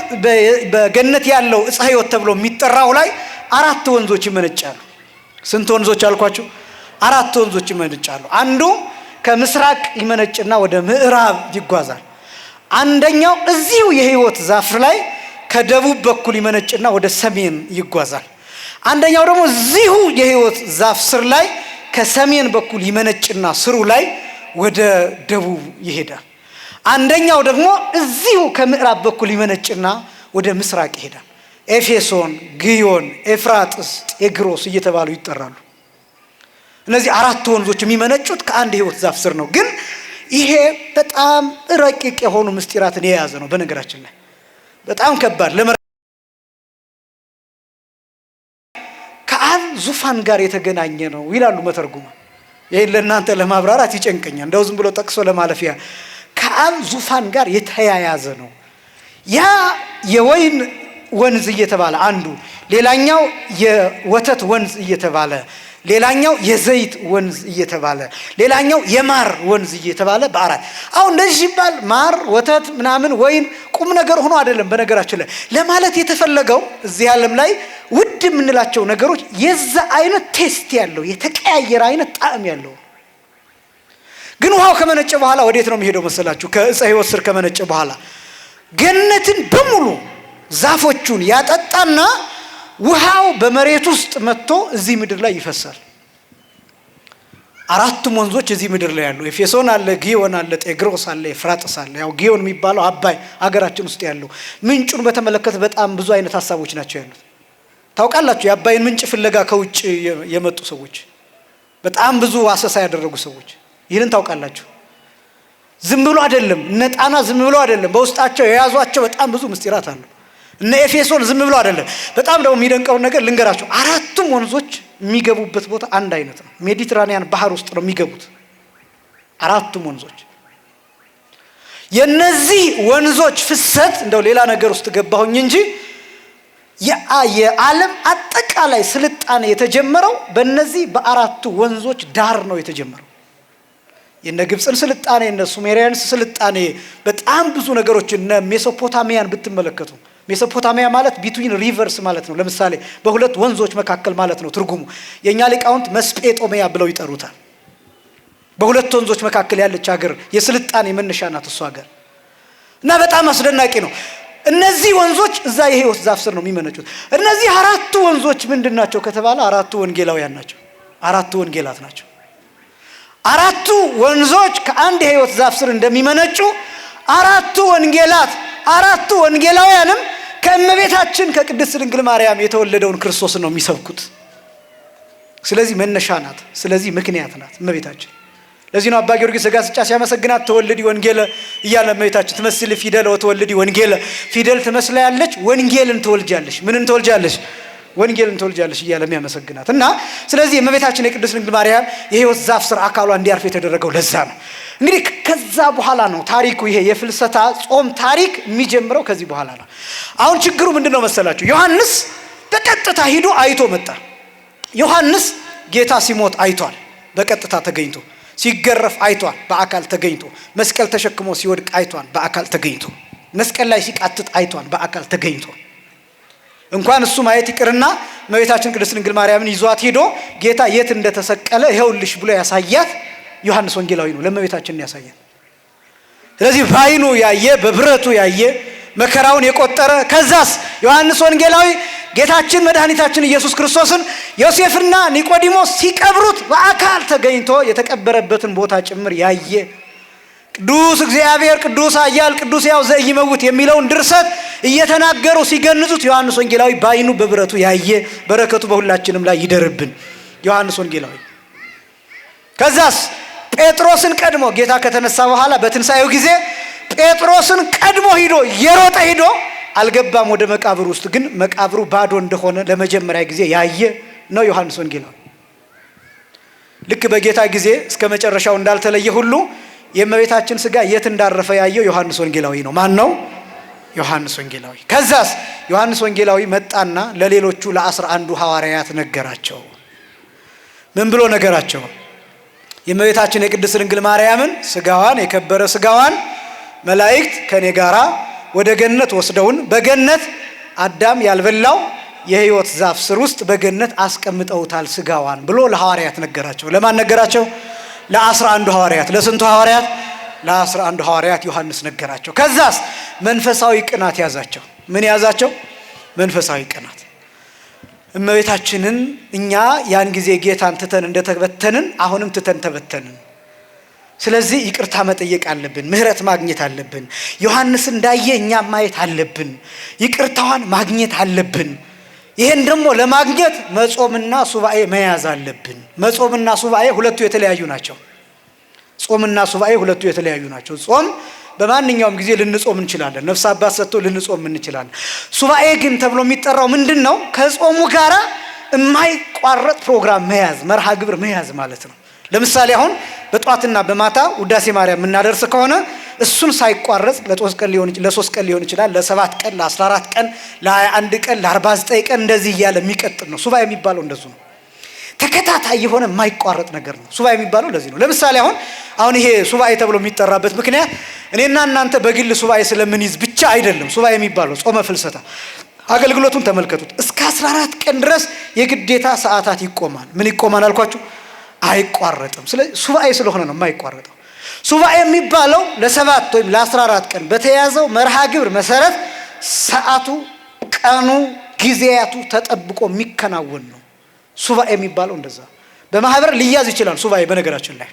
በገነት ያለው ዕፀ ሕይወት ተብሎ የሚጠራው ላይ 4 ወንዞች ይመነጫሉ። ስንት ወንዞች አልኳችሁ? 4 ወንዞች ይመነጫሉ። አንዱ ከምስራቅ ይመነጭና ወደ ምዕራብ ይጓዛል። አንደኛው እዚሁ የሕይወት ዛፍ ላይ ከደቡብ በኩል ይመነጭና ወደ ሰሜን ይጓዛል። አንደኛው ደግሞ እዚሁ የሕይወት ዛፍ ስር ላይ ከሰሜን በኩል ይመነጭና ስሩ ላይ ወደ ደቡብ ይሄዳል። አንደኛው ደግሞ እዚሁ ከምዕራብ በኩል ይመነጭና ወደ ምስራቅ ይሄዳል። ኤፌሶን፣ ግዮን፣ ኤፍራጥስ፣ ጤግሮስ እየተባሉ ይጠራሉ። እነዚህ 4 ወንዞች የሚመነጩት ከአንድ የሕይወት ዛፍ ስር ነው። ግን ይሄ በጣም ረቂቅ የሆኑ ምስጢራትን የያዘ ነው። በነገራችን ላይ በጣም ከባድ ከአብ ዙፋን ጋር የተገናኘ ነው ይላሉ መተርጉማን። ይሄን ለእናንተ ለማብራራት ይጨንቀኛል፣ እንደው ዝም ብሎ ጠቅሶ ለማለፊያ። ከአብ ዙፋን ጋር የተያያዘ ነው። ያ የወይን ወንዝ እየተባለ አንዱ፣ ሌላኛው የወተት ወንዝ እየተባለ፣ ሌላኛው የዘይት ወንዝ እየተባለ፣ ሌላኛው የማር ወንዝ እየተባለ በአራት። አሁን እንደዚህ ሲባል ማር፣ ወተት ምናምን ወይን ቁም ነገር ሆኖ አይደለም። በነገራችን ላይ ለማለት የተፈለገው እዚህ ዓለም ላይ ውድ የምንላቸው ነገሮች የዛ አይነት taste ያለው የተቀያየረ አይነት ጣዕም ያለው። ግን ውሃው ከመነጨ በኋላ ወዴት ነው የሚሄደው መሰላችሁ? ከዕፀ ሕይወት ስር ከመነጨ በኋላ ገነትን በሙሉ ዛፎቹን ያጠጣና ውሃው በመሬት ውስጥ መጥቶ እዚህ ምድር ላይ ይፈሳል። 4ቱም ወንዞች እዚህ ምድር ላይ ያሉ፣ ኤፌሶን አለ፣ ጊዮን አለ፣ ጤግሮስ አለ፣ ኤፍራጥስ አለ። ያው ጊዮን የሚባለው አባይ አገራችን ውስጥ ያለው ምንጩን በተመለከተ በጣም ብዙ አይነት ሐሳቦች ናቸው ያሉት። ታውቃላችሁ የአባይን ምንጭ ፍለጋ ከውጭ የመጡ ሰዎች፣ በጣም ብዙ አሰሳ ያደረጉ ሰዎች ይህንን ታውቃላችሁ። ዝም ብሎ አይደለም፣ እነ ጣና ዝም ብሎ አይደለም፣ በውስጣቸው የያዟቸው በጣም ብዙ ምስጢራት አሉ። እነ ኤፌሶን ዝም ብሎ አይደለም። በጣም ደግሞ የሚደንቀውን ነገር ልንገራችሁ። 4ቱም ወንዞች የሚገቡበት ቦታ አንድ አይነት ነው። ሜዲትራኒያን ባህር ውስጥ ነው የሚገቡት 4ቱም ወንዞች። የነዚህ ወንዞች ፍሰት እንደው ሌላ ነገር ውስጥ ገባሁኝ እንጂ የዓለም አጠቃላይ ስልጣኔ የተጀመረው በእነዚህ በ4ቱ ወንዞች ዳር ነው የተጀመረው። የነ ግብፅን ስልጣኔ፣ የነ ሱሜሪያንስ ስልጣኔ፣ በጣም ብዙ ነገሮች እነ ሜሶፖታሚያን ብትመለከቱ፣ ሜሶፖታሚያ ማለት between rivers ማለት ነው። ለምሳሌ በሁለት ወንዞች መካከል ማለት ነው ትርጉሙ። የኛ ሊቃውንት መስጴጦሚያ ብለው ይጠሩታል። በሁለት ወንዞች መካከል ያለች ሀገር የስልጣኔ መነሻ ናት እሷ ሀገር። እና በጣም አስደናቂ ነው። እነዚህ ወንዞች እዛ የሕይወት ዛፍ ስር ነው የሚመነጩት። እነዚህ 4ቱ ወንዞች ምንድን ናቸው ከተባለ 4ቱ ወንጌላውያን ናቸው። 4ቱ ወንጌላት ናቸው። 4ቱ ወንዞች ከአንድ የሕይወት ዛፍ ስር እንደሚመነጩ 4ቱ ወንጌላት 4ቱ ወንጌላውያንም ከእመቤታችን ከቅድስት ድንግል ማርያም የተወለደውን ክርስቶስን ነው የሚሰብኩት። ስለዚህ መነሻ ናት። ስለዚህ ምክንያት ናት እመቤታችን። ለዚህ ነው አባ ጊዮርጊስ ዘጋስጫ ሲያመሰግናት ተወልዲ ወንጌለ እያለ እመቤታችን ትመስል ፊደል ወተወልዲ ወንጌለ፣ ፊደል ትመስላለች ወንጌልን ትወልጃለሽ። ምንን ትወልጃለሽ? ወንጌልን ትወልጃለሽ እያለ የሚያመሰግናት። እና ስለዚህ እመቤታችን የቅድስት ድንግል ማርያም የሕይወት ዛፍ ስር አካሏ እንዲያርፍ የተደረገው ለዛ ነው። እንግዲህ ከዛ በኋላ ነው ታሪኩ፣ ይሄ የፍልሰታ ጾም ታሪክ የሚጀምረው ከዚህ በኋላ ነው። አሁን ችግሩ ምንድነው መሰላችሁ? ዮሐንስ በቀጥታ ሂዶ አይቶ መጣ። ዮሐንስ ጌታ ሲሞት አይቷል፣ በቀጥታ ተገኝቶ። ሲገረፍ አይቷል፣ በአካል ተገኝቶ። መስቀል ተሸክሞ ሲወድቅ አይቷል፣ በአካል ተገኝቶ። መስቀል ላይ ሲቃትት አይቷል፣ በአካል ተገኝቶ። እንኳን እሱ ማየት ይቅርና እመቤታችን ቅድስት ድንግል ማርያምን ይዟት ሄዶ ጌታ የት እንደተሰቀለ ይኸውልሽ ብሎ ያሳያት ዮሐንስ ወንጌላዊ ነው፣ ለእመቤታችን ያሳያት። ስለዚህ ባይኑ ያየ፣ በብረቱ ያየ፣ መከራውን የቆጠረ፣ ከዛስ ዮሐንስ ወንጌላዊ ጌታችን መድኃኒታችን ኢየሱስ ክርስቶስን ዮሴፍና ኒቆዲሞስ ሲቀብሩት በአካል ተገኝቶ የተቀበረበትን ቦታ ጭምር ያየ ቅዱስ እግዚአብሔር ቅዱስ ኃያል ቅዱስ ሕያው ዘኢይመውት የሚለውን ድርሰት እየተናገሩ ሲገንዙት ዮሐንስ ወንጌላዊ በዓይኑ በብረቱ ያየ፣ በረከቱ በሁላችንም ላይ ይደርብን። ዮሐንስ ወንጌላዊ ከዛስ ጴጥሮስን ቀድሞ ጌታ ከተነሳ በኋላ በትንሣኤው ጊዜ ጴጥሮስን ቀድሞ ሂዶ የሮጠ ሂዶ አልገባም ወደ መቃብሩ ውስጥ፣ ግን መቃብሩ ባዶ እንደሆነ ለመጀመሪያ ጊዜ ያየ ነው ዮሐንስ ወንጌላዊ። ልክ በጌታ ጊዜ እስከ መጨረሻው እንዳልተለየ ሁሉ የእመቤታችን ስጋ የት እንዳረፈ ያየው ዮሐንስ ወንጌላዊ ነው። ማን ነው? ዮሐንስ ወንጌላዊ። ከዛስ ዮሐንስ ወንጌላዊ መጣና ለሌሎቹ ለ11ዱ ሐዋርያት ነገራቸው። ምን ብሎ ነገራቸው? የእመቤታችን የቅድስት ድንግል ማርያምን ስጋዋን የከበረ ስጋዋን መላእክት ከኔ ጋራ ወደ ገነት ወስደውን በገነት አዳም ያልበላው የሕይወት ዛፍ ስር ውስጥ በገነት አስቀምጠውታል ስጋዋን ብሎ ለሐዋርያት ነገራቸው። ለማን ነገራቸው? ለ11ዱ ሐዋርያት። ለስንቱ ሐዋርያት? ለ11ዱ ሐዋርያት ዮሐንስ ነገራቸው። ከዛስ መንፈሳዊ ቅናት ያዛቸው። ምን ያዛቸው? መንፈሳዊ ቅናት። እመቤታችንን እኛ ያን ጊዜ ጌታን ትተን እንደተበተንን አሁንም ትተን ተበተንን። ስለዚህ ይቅርታ መጠየቅ አለብን። ምሕረት ማግኘት አለብን። ዮሐንስ እንዳየ እኛም ማየት አለብን። ይቅርታዋን ማግኘት አለብን። ይህን ደግሞ ለማግኘት መጾምና ሱባኤ መያዝ አለብን። መጾምና ሱባኤ ሁለቱ የተለያዩ ናቸው። ጾምና ሱባኤ ሁለቱ የተለያዩ ናቸው። ጾም በማንኛውም ጊዜ ልንጾም እንችላለን። ነፍስ አባት ሰጥቶ ልንጾም እንችላለን። ሱባኤ ግን ተብሎ የሚጠራው ምንድን ነው? ከጾሙ ጋራ የማይቋረጥ ፕሮግራም መያዝ፣ መርሃ ግብር መያዝ ማለት ነው። ለምሳሌ አሁን በጧትና በማታ ውዳሴ ማርያም የምናደርስ ከሆነ እሱን ሳይቋረጥ ለሶስት ቀን ሊሆን ይችላል፣ ለ7 ቀን፣ ለ14 ቀን፣ ለ21 ቀን፣ ለ49 ቀን እንደዚህ እያለ የሚቀጥል ነው። ሱባኤ የሚባለው እንደዚሁ ነው። ተከታታይ የሆነ የማይቋረጥ ነገር ነው ሱባኤ የሚባለው ለዚህ ነው። ለምሳሌ አሁን ይሄ ሱባኤ ተብሎ የሚጠራበት ምክንያት እኔና እናንተ በግል ሱባኤ ስለምንይዝ ብቻ አይደለም። ሱባኤ የሚባለው ጾመ ፍልሰታ አገልግሎቱን ተመልከቱት። እስከ 14 ቀን ድረስ የግዴታ ሰዓታት ይቆማል። ምን ይቆማል አልኳችሁ? አይቋረጥም። ስለዚህ ሱባኤ ስለሆነ ነው የማይቋረጠው። ሱባኤ የሚባለው ለ7 ወይም ለ14 ቀን በተያዘው መርሃ ግብር መሰረት ሰዓቱ፣ ቀኑ፣ ጊዜያቱ ተጠብቆ የሚከናወን ነው። ሱባኤ የሚባለው እንደዛ። በማህበር ሊያዝ ይችላል ሱባኤ። በነገራችን ላይ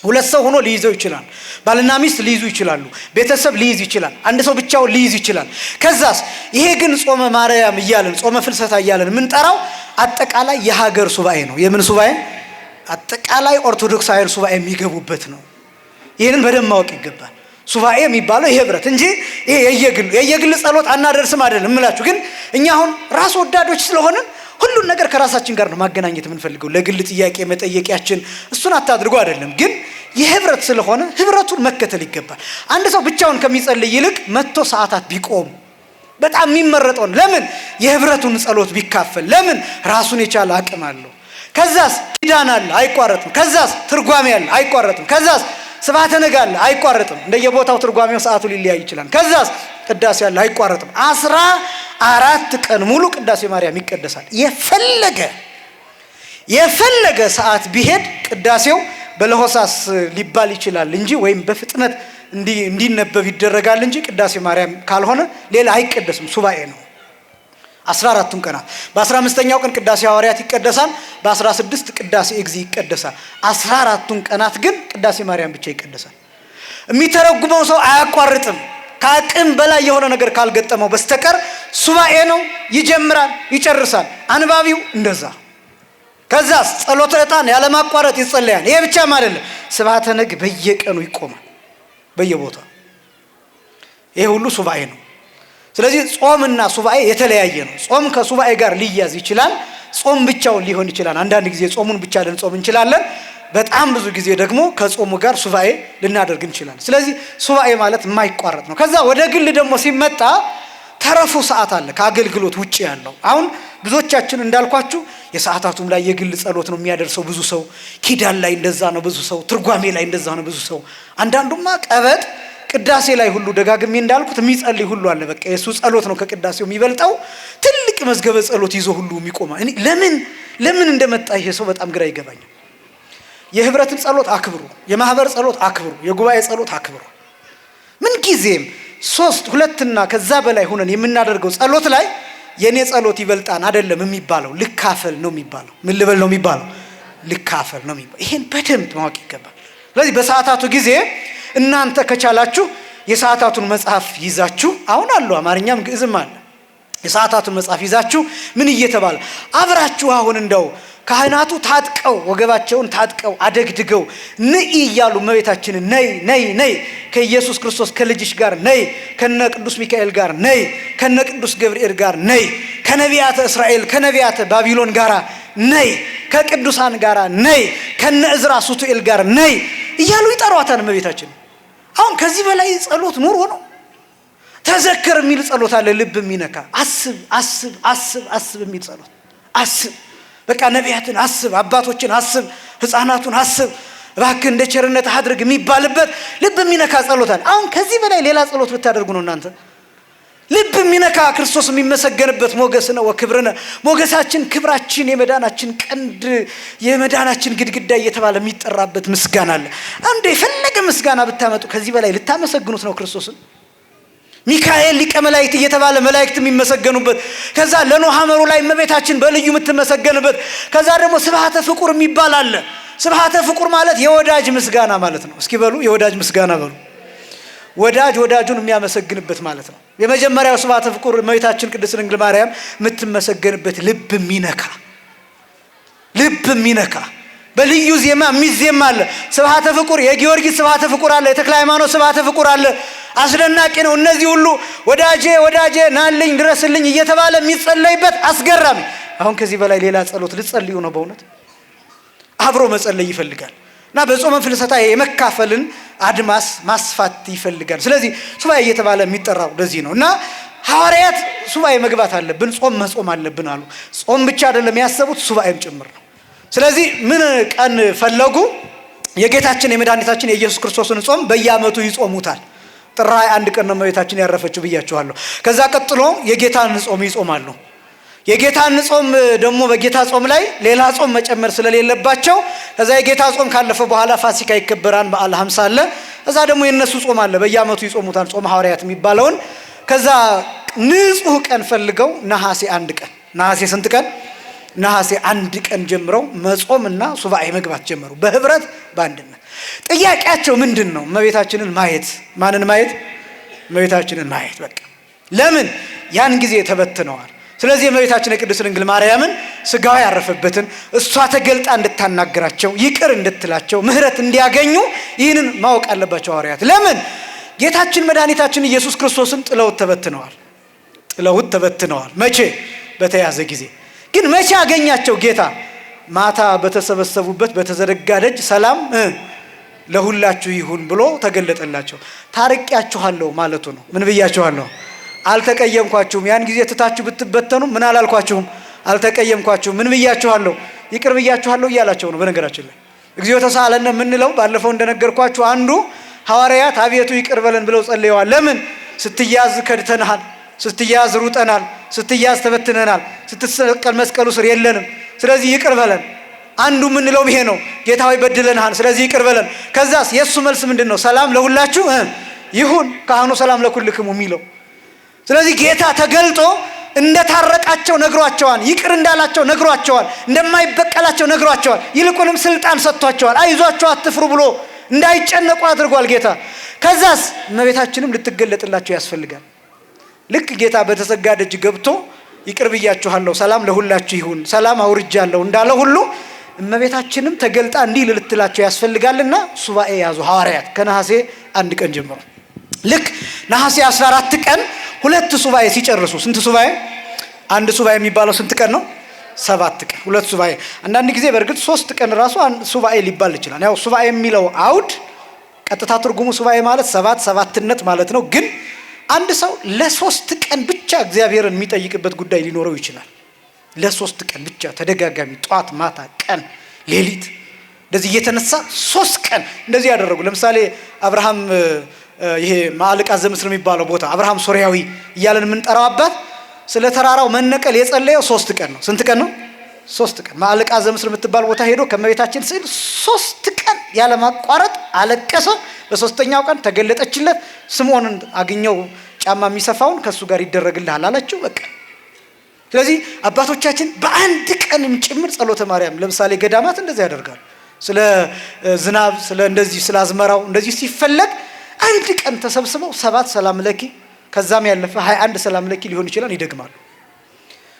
ሁለት ሰው ሆኖ ሊይዘው ይችላል። ባልና ሚስት ሊይዙ ይችላሉ። ቤተሰብ ሊይዝ ይችላል። አንድ ሰው ብቻውን ሊይዝ ይችላል። ከዛስ ይሄ ግን ጾመ ማርያም እያለን ጾመ ፍልሰታ እያለን የምንጠራው አጠቃላይ የሀገር ሱባኤ ነው። የምን ሱባኤ? አጠቃላይ ኦርቶዶክሳውያን ሱባኤ የሚገቡበት ነው። ይህንን በደንብ ማወቅ ይገባል። ሱባኤ የሚባለው ይሄ ህብረት እንጂ ይሄ የየግል ጸሎት አናደርስም አይደለም እምላችሁ። ግን እኛ አሁን ራስ ወዳዶች ስለሆንን ሁሉን ነገር ከራሳችን ጋር ነው ማገናኘት የምንፈልገው። ለግል ጥያቄ መጠየቂያችን እሱን አታድርጉ አይደለም፣ ግን የህብረት ስለሆነ ህብረቱን መከተል ይገባል። አንድ ሰው ብቻውን ከሚጸልይ ይልቅ መቶ ሰዓታት ቢቆም በጣም የሚመረጠው ነው። ለምን? የህብረቱን ጸሎት ቢካፈል። ለምን? ራሱን የቻለ አቅም አለው። ከዛስ ኪዳን አለ፣ አይቋረጥም። ከዛስ ትርጓሜ አለ፣ አይቋረጥም። ከዛስ ስብሐተ ነግ አለ፣ አይቋረጥም። እንደየቦታው ትርጓሜው ሰዓቱ ሊለያይ ይችላል። ከዛስ ቅዳሴ አለ፣ አይቋረጥም። 14 ቀን ሙሉ ቅዳሴ ማርያም ይቀደሳል። የፈለገ ሰዓት ቢሄድ ቅዳሴው በለሆሳስ ሊባል ይችላል እንጂ ወይም በፍጥነት እንዲነበብ ይደረጋል እንጂ ቅዳሴ ማርያም ካልሆነ ሌላ አይቀደስም። ሱባኤ ነው። 14ቱን ቀናት በ15ኛው ቀን ቅዳሴ ሐዋርያት ይቀደሳል። በ16 ቅዳሴ እግዚእ ይቀደሳል። 14ቱን ቀናት ግን ቅዳሴ ማርያም ብቻ ይቀደሳል። የሚተረጉመው ሰው አያቋርጥም። ከአቅም በላይ የሆነ ነገር ካልገጠመው በስተቀር ሱባኤ ነው። ይጀምራል፣ ይጨርሳል። አንባቢው እንደዛ። ከዛስ ጸሎተ ዕጣን ያለማቋረጥ ይጸለያል። ይሄ ብቻም አይደለም፣ ስብሐተ ነግ በየቀኑ ይቆማል በየቦታው። ይሄ ሁሉ ሱባኤ ነው። ስለዚህ ጾምና ሱባኤ የተለያየ ነው። ጾም ከሱባኤ ጋር ሊያዝ ይችላል። ጾም ብቻውን ሊሆን ይችላል። አንዳንድ ጊዜ ጾሙን ብቻ ልንጾም እንችላለን። በጣም ብዙ ጊዜ ደግሞ ከጾሙ ጋር ሱባኤ ልናደርግ እንችላለን። ስለዚህ ሱባኤ ማለት የማይቋረጥ ነው። ከዛ ወደ ግል ደግሞ ሲመጣ ተረፉ ሰዓት አለ ከአገልግሎት ውጪ ያለው። አሁን ብዙዎቻችን እንዳልኳችሁ የሰዓታቱም ላይ የግል ጸሎት ነው የሚያደርሰው ብዙ ሰው። ኪዳን ላይ እንደዛ ነው ብዙ ሰው። ትርጓሜ ላይ እንደዛ ነው ብዙ ሰው። አንዳንዱማ ቀበጥ ቅዳሴ ላይ ሁሉ ደጋግሜ እንዳልኩት የሚጸልይ ሁሉ አለ። በቃ የሱ ጸሎት ነው ከቅዳሴው የሚበልጠው። ትልቅ መዝገበ ጸሎት ይዞ ሁሉ የሚቆማ እኔ ለምን እንደመጣ ይሄ ሰው በጣም ግራ ይገባኛል። የህብረትን ጸሎት አክብሩ፣ የማህበር ጸሎት አክብሩ፣ የጉባኤ ጸሎት አክብሩ። ምን ጊዜም 3 2 እና ከዛ በላይ ሆነን የምናደርገው ጸሎት ላይ የኔ ጸሎት ይበልጣን አይደለም የሚባለው፣ ልካፈል ነው የሚባለው። ምን ልበል ነው የሚባለው? ልካፈል ነው የሚባለው። ይሄን በደንብ ማወቅ ይገባል። ስለዚህ በሰዓታቱ ጊዜ እናንተ ከቻላችሁ የሰዓታቱን መጽሐፍ ይዛችሁ አሁን አሉ፣ አማርኛም ግዕዝም አለ። የሰዓታቱን መጽሐፍ ይዛችሁ ምን እየተባለ አብራችሁ አሁን እንደው ካህናቱ ታጥቀው ወገባቸውን ታጥቀው አደግድገው ንኢ እያሉ እመቤታችንን ነይ ነይ ነይ ከኢየሱስ ክርስቶስ ከልጅሽ ጋር ነይ፣ ከነ ቅዱስ ሚካኤል ጋር ነይ፣ ከነ ቅዱስ ገብርኤል ጋር ነይ፣ ከነቢያተ እስራኤል ከነቢያተ ባቢሎን ጋር ነይ፣ ከቅዱሳን ጋር ነይ፣ ከነ እዝራ ሱቱኤል ጋር ነይ እያሉ ይጠሯታል እመቤታችን። አሁን ከዚህ በላይ ጸሎት ኑሮ ነው? ተዘክር የሚል ጸሎት አለ፣ ልብ የሚነካ አስብ አስብ አስብ አስብ የሚል ጸሎት። አስብ፣ በቃ ነቢያትን አስብ፣ አባቶችን አስብ፣ ህፃናቱን አስብ፣ እባክህ እንደ ቸርነት አድርግ የሚባልበት ልብ የሚነካ ጸሎት አለ። አሁን ከዚህ በላይ ሌላ ጸሎት ብታደርጉ ነው እናንተ ልብ የሚነካ ክርስቶስ የሚመሰገንበት ሞገስ ነው ወክብርነ፣ ሞገሳችን ክብራችን፣ የመዳናችን ቀንድ፣ የመዳናችን ግድግዳ እየተባለ የሚጠራበት ምስጋና አለ። አንዱ የፈለገ ምስጋና ብታመጡ ከዚህ በላይ ልታመሰግኑት ነው ክርስቶስን? ሚካኤል ሊቀ መላእክት እየተባለ መላእክት የሚመሰገኑበት፣ ከዛ ለኖህ ሐመሩ ላይ እመቤታችን በልዩ የምትመሰገንበት፣ ከዛ ደግሞ ስብሐተ ፍቁር የሚባል አለ። ስብሐተ ፍቁር ማለት የወዳጅ ምስጋና ማለት ነው። እስኪ በሉ፣ የወዳጅ ምስጋና በሉ። ወዳጅ ወዳጁን የሚያመሰግንበት ማለት ነው። የመጀመሪያው ስብሐተ ፍቁር እመቤታችን ቅድስት ድንግል ማርያም የምትመሰገንበት ልብ የሚነካ፣ ልብ የሚነካ በልዩ ዜማ የሚዜማ አለ። ስብሐተ ፍቁር የጊዮርጊስ ስብሐተ ፍቁር አለ። የተክለ ሃይማኖት ስብሐተ ፍቁር አለ። አስደናቂ ነው። እነዚህ ሁሉ ወዳጄ ወዳጄ ናልኝ ድረስልኝ እየተባለ የሚጸለይበት አስገራሚ። አሁን ከዚህ በላይ ሌላ ጸሎት ልጸልዩ ነው? በእውነት አብሮ መጸለይ ይፈልጋል። እና በጾመ ፍልሰታ የመካፈልን አድማስ ማስፋት ይፈልጋል። ስለዚህ ሱባኤ እየተባለ የሚጠራው ለዚህ ነው። እና ሐዋርያት ሱባኤ መግባት አለብን፣ ጾም መጾም አለብን አሉ። ጾም ብቻ አይደለም ያሰቡት፣ ሱባኤም ጭምር ነው። ስለዚህ ምን ቀን ፈለጉ? የጌታችን የመድኃኒታችን የኢየሱስ ክርስቶስን ጾም በየዓመቱ ይጾሙታል። ጥር 21 ቀን ነው እመቤታችን ያረፈችው ብያችኋለሁ። ከዛ ቀጥሎ የጌታን ጾም ይጾማሉ። የጌታን ጾም ደግሞ በጌታ ጾም ላይ ሌላ ጾም መጨመር ስለሌለባቸው ከዛ የጌታ ጾም ካለፈ በኋላ ፋሲካ ይከበራል፣ በዓለ ሃምሳ አለ። ከዛ ደግሞ የነሱ ጾም አለ፣ በየዓመቱ ይጾሙታል፣ ጾም ሐዋርያት የሚባለውን። ከዛ ንጹህ ቀን ፈልገው ነሐሴ 1 ቀን፣ ነሐሴ ስንት ቀን? ነሐሴ 1 ቀን ጀምረው መጾምና ሱባኤ መግባት ጀመሩ፣ በህብረት በአንድነት። ጥያቄያቸው ምንድን ነው? እመቤታችንን ማየት። ማንን ማየት? እመቤታችንን ማየት። በቃ ለምን? ያን ጊዜ ተበትነዋል። ስለዚህ የእመቤታችን የቅድስት ድንግል ማርያምን ስጋዋ ያረፈበትን እሷ ተገልጣ እንድታናግራቸው፣ ይቅር እንድትላቸው፣ ምህረት እንዲያገኙ ይህንን ማወቅ አለባቸው ሐዋርያት። ለምን? ጌታችን መድኃኒታችን ኢየሱስ ክርስቶስን ጥለውት ተበትነዋል። ጥለውት ተበትነዋል። መቼ? በተያዘ ጊዜ። ግን መቼ አገኛቸው ጌታ? ማታ በተሰበሰቡበት በተዘረጋ ደጅ ሰላም ለሁላችሁ ይሁን ብሎ ተገለጠላቸው። ታርቂያችኋለሁ ማለቱ ነው። ምን ብያችኋለሁ? አልተቀየምኳችሁም። ያን ጊዜ ትታችሁ ብትበተኑ ምን አላልኳችሁም? አልተቀየምኳችሁም። ምን ብያችኋለሁ? ይቅር ብያችኋለሁ እያላቸው ነው። በነገራችን ላይ እግዚኦ ተሳለነ የምንለው ባለፈው እንደነገርኳችሁ አንዱ ሐዋርያት አቤቱ ይቅር በለን ብለው ጸልየዋል። ለምን? ስትያዝ ከድተንሃል፣ ስትያዝ ሩጠናል፣ ስትያዝ ተበትነናል፣ ስትሰቀል መስቀሉ ስር የለንም። ስለዚህ ይቅር በለን። አንዱ የምንለው ይሄ ነው። ጌታ ሆይ በድለንሃል፣ ስለዚህ ይቅር በለን። ከዛስ የእሱ መልስ ምንድን ነው? ሰላም ለሁላችሁ ይሁን፣ ካህኑ ሰላም ለኩልክሙ የሚለው። ስለዚህ ጌታ ተገልጦ እንደታረቃቸው ነግሯቸዋል። ይቅር እንዳላቸው ነግሯቸዋል። እንደማይበቀላቸው ነግሯቸዋል። ይልቁንም ስልጣን ሰጥቷቸዋል። አይዟቸው አትፍሩ ብሎ እንዳይጨነቁ አድርጓል ጌታ። ከዛስ እመቤታችንም ልትገለጥላቸው ያስፈልጋል። ልክ ጌታ በተዘጋ ደጅ ገብቶ ይቅር ብያችኋለሁ፣ ሰላም ለሁላችሁ ይሁን፣ ሰላም አውርጃለሁ እንዳለ ሁሉ እመቤታችንም ተገልጣ እንዲህ ልትላቸው ያስፈልጋልና ሱባኤ ያዙ ሐዋርያት ከነሐሴ 1 ቀን ጀምሮ። ልክ ነሐሴ 14 ቀን ሁለት ሱባኤ ሲጨርሱ፣ ስንት ሱባኤ? አንድ ሱባኤ የሚባለው ስንት ቀን ነው? 7 ቀን። ሁለት ሱባኤ። አንዳንድ ጊዜ በእርግጥ 3 ቀን ራሱ ሱባኤ ሊባል ይችላል። ያው ሱባኤ የሚለው አውድ ቀጥታ ትርጉሙ ሱባኤ ማለት ሰባት ሰባትነት ማለት ነው። ግን አንድ ሰው ለ3 ቀን ብቻ እግዚአብሔርን የሚጠይቅበት ጉዳይ ሊኖረው ይችላል። ለ3 ቀን ብቻ ተደጋጋሚ ጧት፣ ማታ፣ ቀን፣ ሌሊት እንደዚህ እየተነሳ 3 ቀን እንደዚህ ያደረጉ። ለምሳሌ አብርሃም፣ ይሄ ማዕልቃ ዘምስር የሚባለው ቦታ አብርሃም ሶርያዊ እያለን የምንጠራው አባት ስለ ተራራው መነቀል የጸለየው 3 ቀን ነው። ስንት ቀን ነው? 3 ቀን። ማዕልቃ ዘምስር የምትባል ቦታ ሄዶ ከእመቤታችን ስዕል 3 ቀን ያለማቋረጥ አለቀሰ። በሶስተኛው ቀን ተገለጠችለት። ስምዖንን አግኘው ጫማ የሚሰፋውን ከሱ ጋር ይደረግልሃል አለችው። በቃ ስለዚህ አባቶቻችን በአንድ ቀንም ጭምር ጸሎተ ማርያም ለምሳሌ ገዳማት እንደዚህ ያደርጋሉ። ስለ ዝናብ፣ ስለ እንደዚህ፣ ስለ አዝመራው እንደዚህ ሲፈለግ አንድ ቀን ተሰብስበው 7 ሰላም ለኪ ከዛም ያለፈ 21 ሰላም ለኪ ሊሆን ይችላል ይደግማሉ።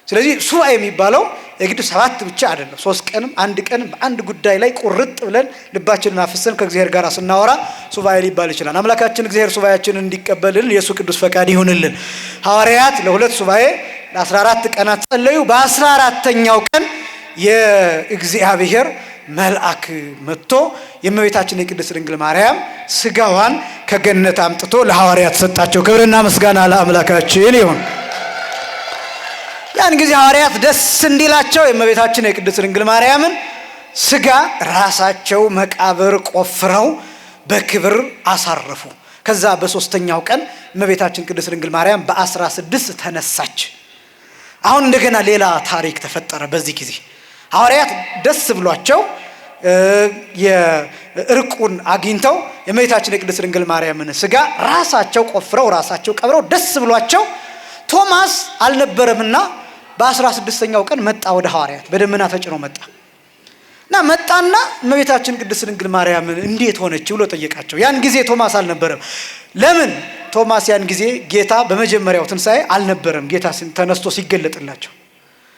ስለዚህ ሱባኤ የሚባለው የግድ 7 ብቻ አይደለም። 3 ቀንም 1 ቀንም በአንድ ጉዳይ ላይ ቁርጥ ብለን ልባችንን አፍሰን ከእግዚአብሔር ጋር ስናወራ ሱባኤ ሊባል ይችላል። አምላካችን እግዚአብሔር ሱባኤያችንን እንዲቀበልልን የእሱ ቅዱስ ፈቃድ ይሁንልን። ሐዋርያት ለሁለት ሱባኤ ለ14 ቀናት ጸለዩ። በ14ኛው ቀን የእግዚአብሔር መልአክ መጥቶ የእመቤታችን የቅድስት ድንግል ማርያም ስጋዋን ከገነት አምጥቶ ለሐዋርያት ሰጣቸው። ክብርና ምስጋና ለአምላካችን ይሁን። ያን ጊዜ ሐዋርያት ደስ እንዲላቸው የእመቤታችን የቅድስት ድንግል ማርያምን ስጋ ራሳቸው መቃብር ቆፍረው በክብር አሳረፉ። ከዛ በሶስተኛው ቀን እመቤታችን ቅድስት ድንግል ማርያም በ16 ተነሳች። አሁን እንደገና ሌላ ታሪክ ተፈጠረ። በዚህ ጊዜ ሐዋርያት ደስ ብሏቸው የእርቁን አግኝተው የእመቤታችን የቅድስት ድንግል ማርያምን ስጋ ራሳቸው ቆፍረው ራሳቸው ቀብረው ደስ ብሏቸው፣ ቶማስ አልነበረምና በ16ኛው ቀን መጣ ወደ ሐዋርያት በደመና ተጭኖ መጣ እና መጣና እመቤታችን ቅድስት ድንግል ማርያምን እንዴት ሆነች ብሎ ጠየቃቸው። ያን ጊዜ ቶማስ አልነበረም። ለምን? ቶማስ ያን ጊዜ ጌታ በመጀመሪያው ትንሣኤ አልነበረም፣ ጌታ ተነስቶ ሲገለጥላቸው